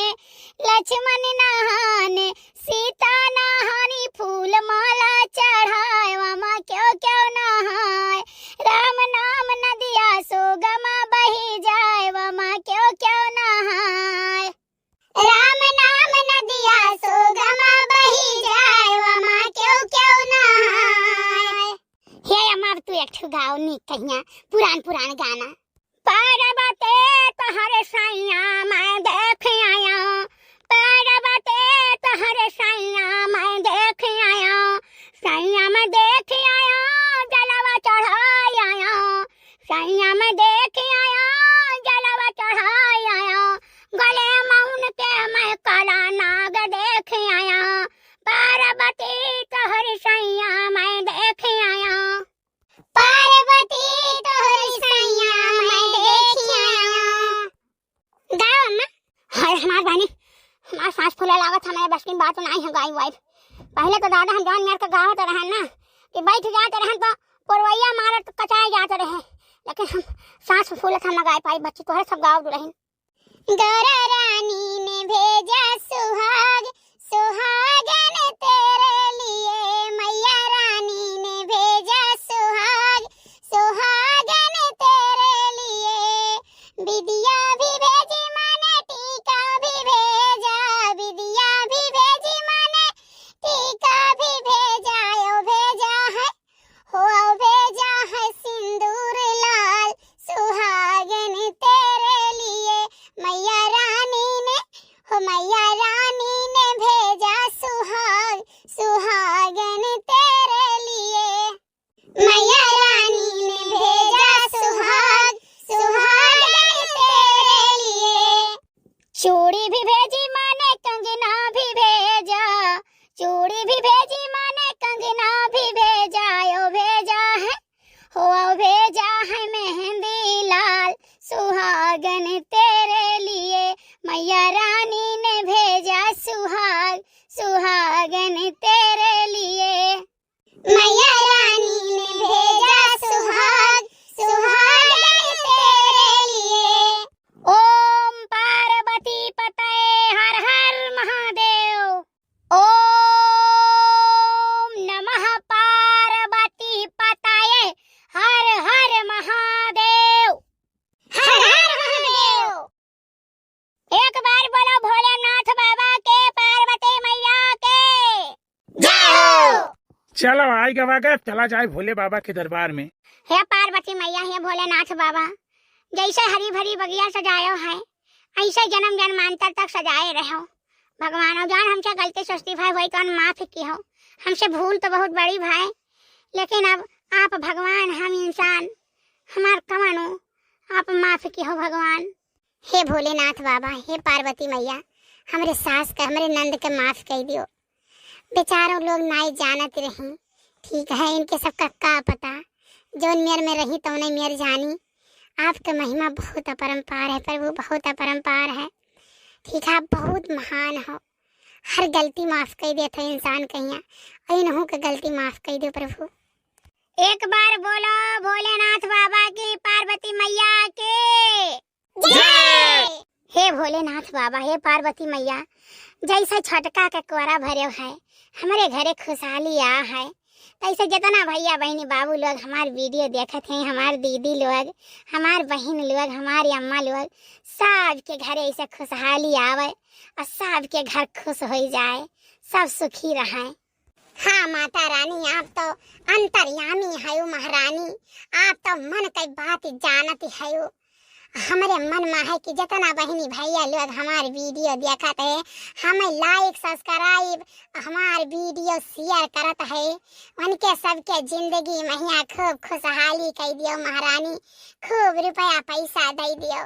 लक्ष्मण नहाने, सीता नहानी फूल माला चढ़ाए, वमा क्यों क्यों नहाए। राम नाम नदिया सुगम बही जाए, वमा क्यों क्यों नहाए। राम नाम नदिया सुगम बही जाए, वमा क्यों क्यों नहाए। हे अम्मा, अब तू एक ठो गाओ नीक कहिया, पुरान पुरान गाना। पर्वते तोहर सैया मैं देख आया, पर्वते तोहर सैया मैं देख आया, सैया मैं देख आया, जलवा चढ़ाई आया, सैया मैं देख आया, जलवा चढ़ाई आया, गले मौन के मैं काला नाग देख आया, पार्वती तोहर सैया मैं देख आया। पार्वती तोहर सैया मैं देख आया। गाओ अम्मा। हाय हमार बहनी, हमार सांस फूले लागत, हमारे बस की बात नाई है गाई वाई। पहले तो दादा हम जौन मेर के गावत रहन ना कि बैठ जात रहन तो पुरवैया मारत कचाए जात रहे, लेकिन हम सांस फूलत हम ना गाय पाई बच्ची, तोहरे सब गाओ दुलहिन। गौरा रानी ने भेजा सुहाग, सुहागन तेरे लिए। मैया रानी ने भेजा सुहाग, सुहागन तेरे लिए। बिदिया भी भेजी माने टीका भी भेजा, बिदिया भी भेजी माने टीका भी भेजा, ओ भेजा है हो भेजा है सिंदूर लाल सुहागन तेरे लिए। मैया रानी ने, हो मैया रानी ने भेजा सुहाग, सुहागन तेरे लिए। मैया रानी ने भेजा सुहाग, सुहागन तेरे लिए। चूड़ी भी भेजी माने कंगना भी भेजा, चूड़ी भी भेजी माने कंगना भी भेजा, ओ भेजा है, हो भेजा है मेहंदी लाल सुहागन तेरे लिए। मैया रानी ने भेजा सुहाग, सुहागन तेरे लिए। मैया रानी ने भेजा सुहाग, सुहागन तेरे लिए। ओम पार्वती पतये हर हर महादेव। ओम नमः पार्वती पतये हर हर महादेव। हर हर महादेव। एक बार बोल चलो, आई गवा गए, अब चला जाए भोले बाबा के दरबार में। हे पार्वती मैया, हे भोलेनाथ बाबा, जैसे हरी भरी बगिया सजायो है, ऐसे जन्म जन्मांतर तक सजाए रहो भगवान। और जौन हमसे गलती सुस्ती भाई होई तो माफ किहो, हमसे भूल तो बहुत बड़ी भाई, लेकिन अब आप भगवान, हम इंसान, हमार कमानो, आप माफ किहो भगवान। हे भोलेनाथ बाबा, हे पार्वती मैया, हमरे सास के, हमरे नंद के माफ कई दियो। बेचारो लोग नाई जानत रही, ठीक है, इनके सबका का पता, जौन मेर में रही तौने मेर जानी। आपके महिमा बहुत अपरंपार है प्रभु, बहुत अपरंपार है। ठीक है, आप बहुत महान हो, हर गलती माफ कई देत हो इंसान कहिया, और इनहू के गलती माफ कई दो प्रभु। एक बार बोलो भोलेनाथ बाबा की, पार्वती मैया की जय। हे भोलेनाथ बाबा, हे पार्वती मैया, जैसे छोटका के कोरा भरे है, हमरे घरे खुशहाली आ है, तैसे जितना भैया बहिनी बाबू लोग हमार वीडियो देखत हैं, हमार दीदी लोग, हमार बहिन लोग, हमार अम्मा लोग, सबके घरे ऐसे खुशहाली आवे और सबके घर खुश हो जाए, सब सुखी रहें। हाँ माता रानी, आप तो अंतर्यामी हयो महारानी, आप तो मन के बात जानत हयो। हमरे मन में है कि जितना बहिनी भैया लोग हमार वीडियो देखत है, हमें like subscribe, हमार वीडियो share करत है, उनके सबके जिंदगी महिया खूब खुशहाली कई दियो महारानी, खूब रुपया पैसा दे दियो।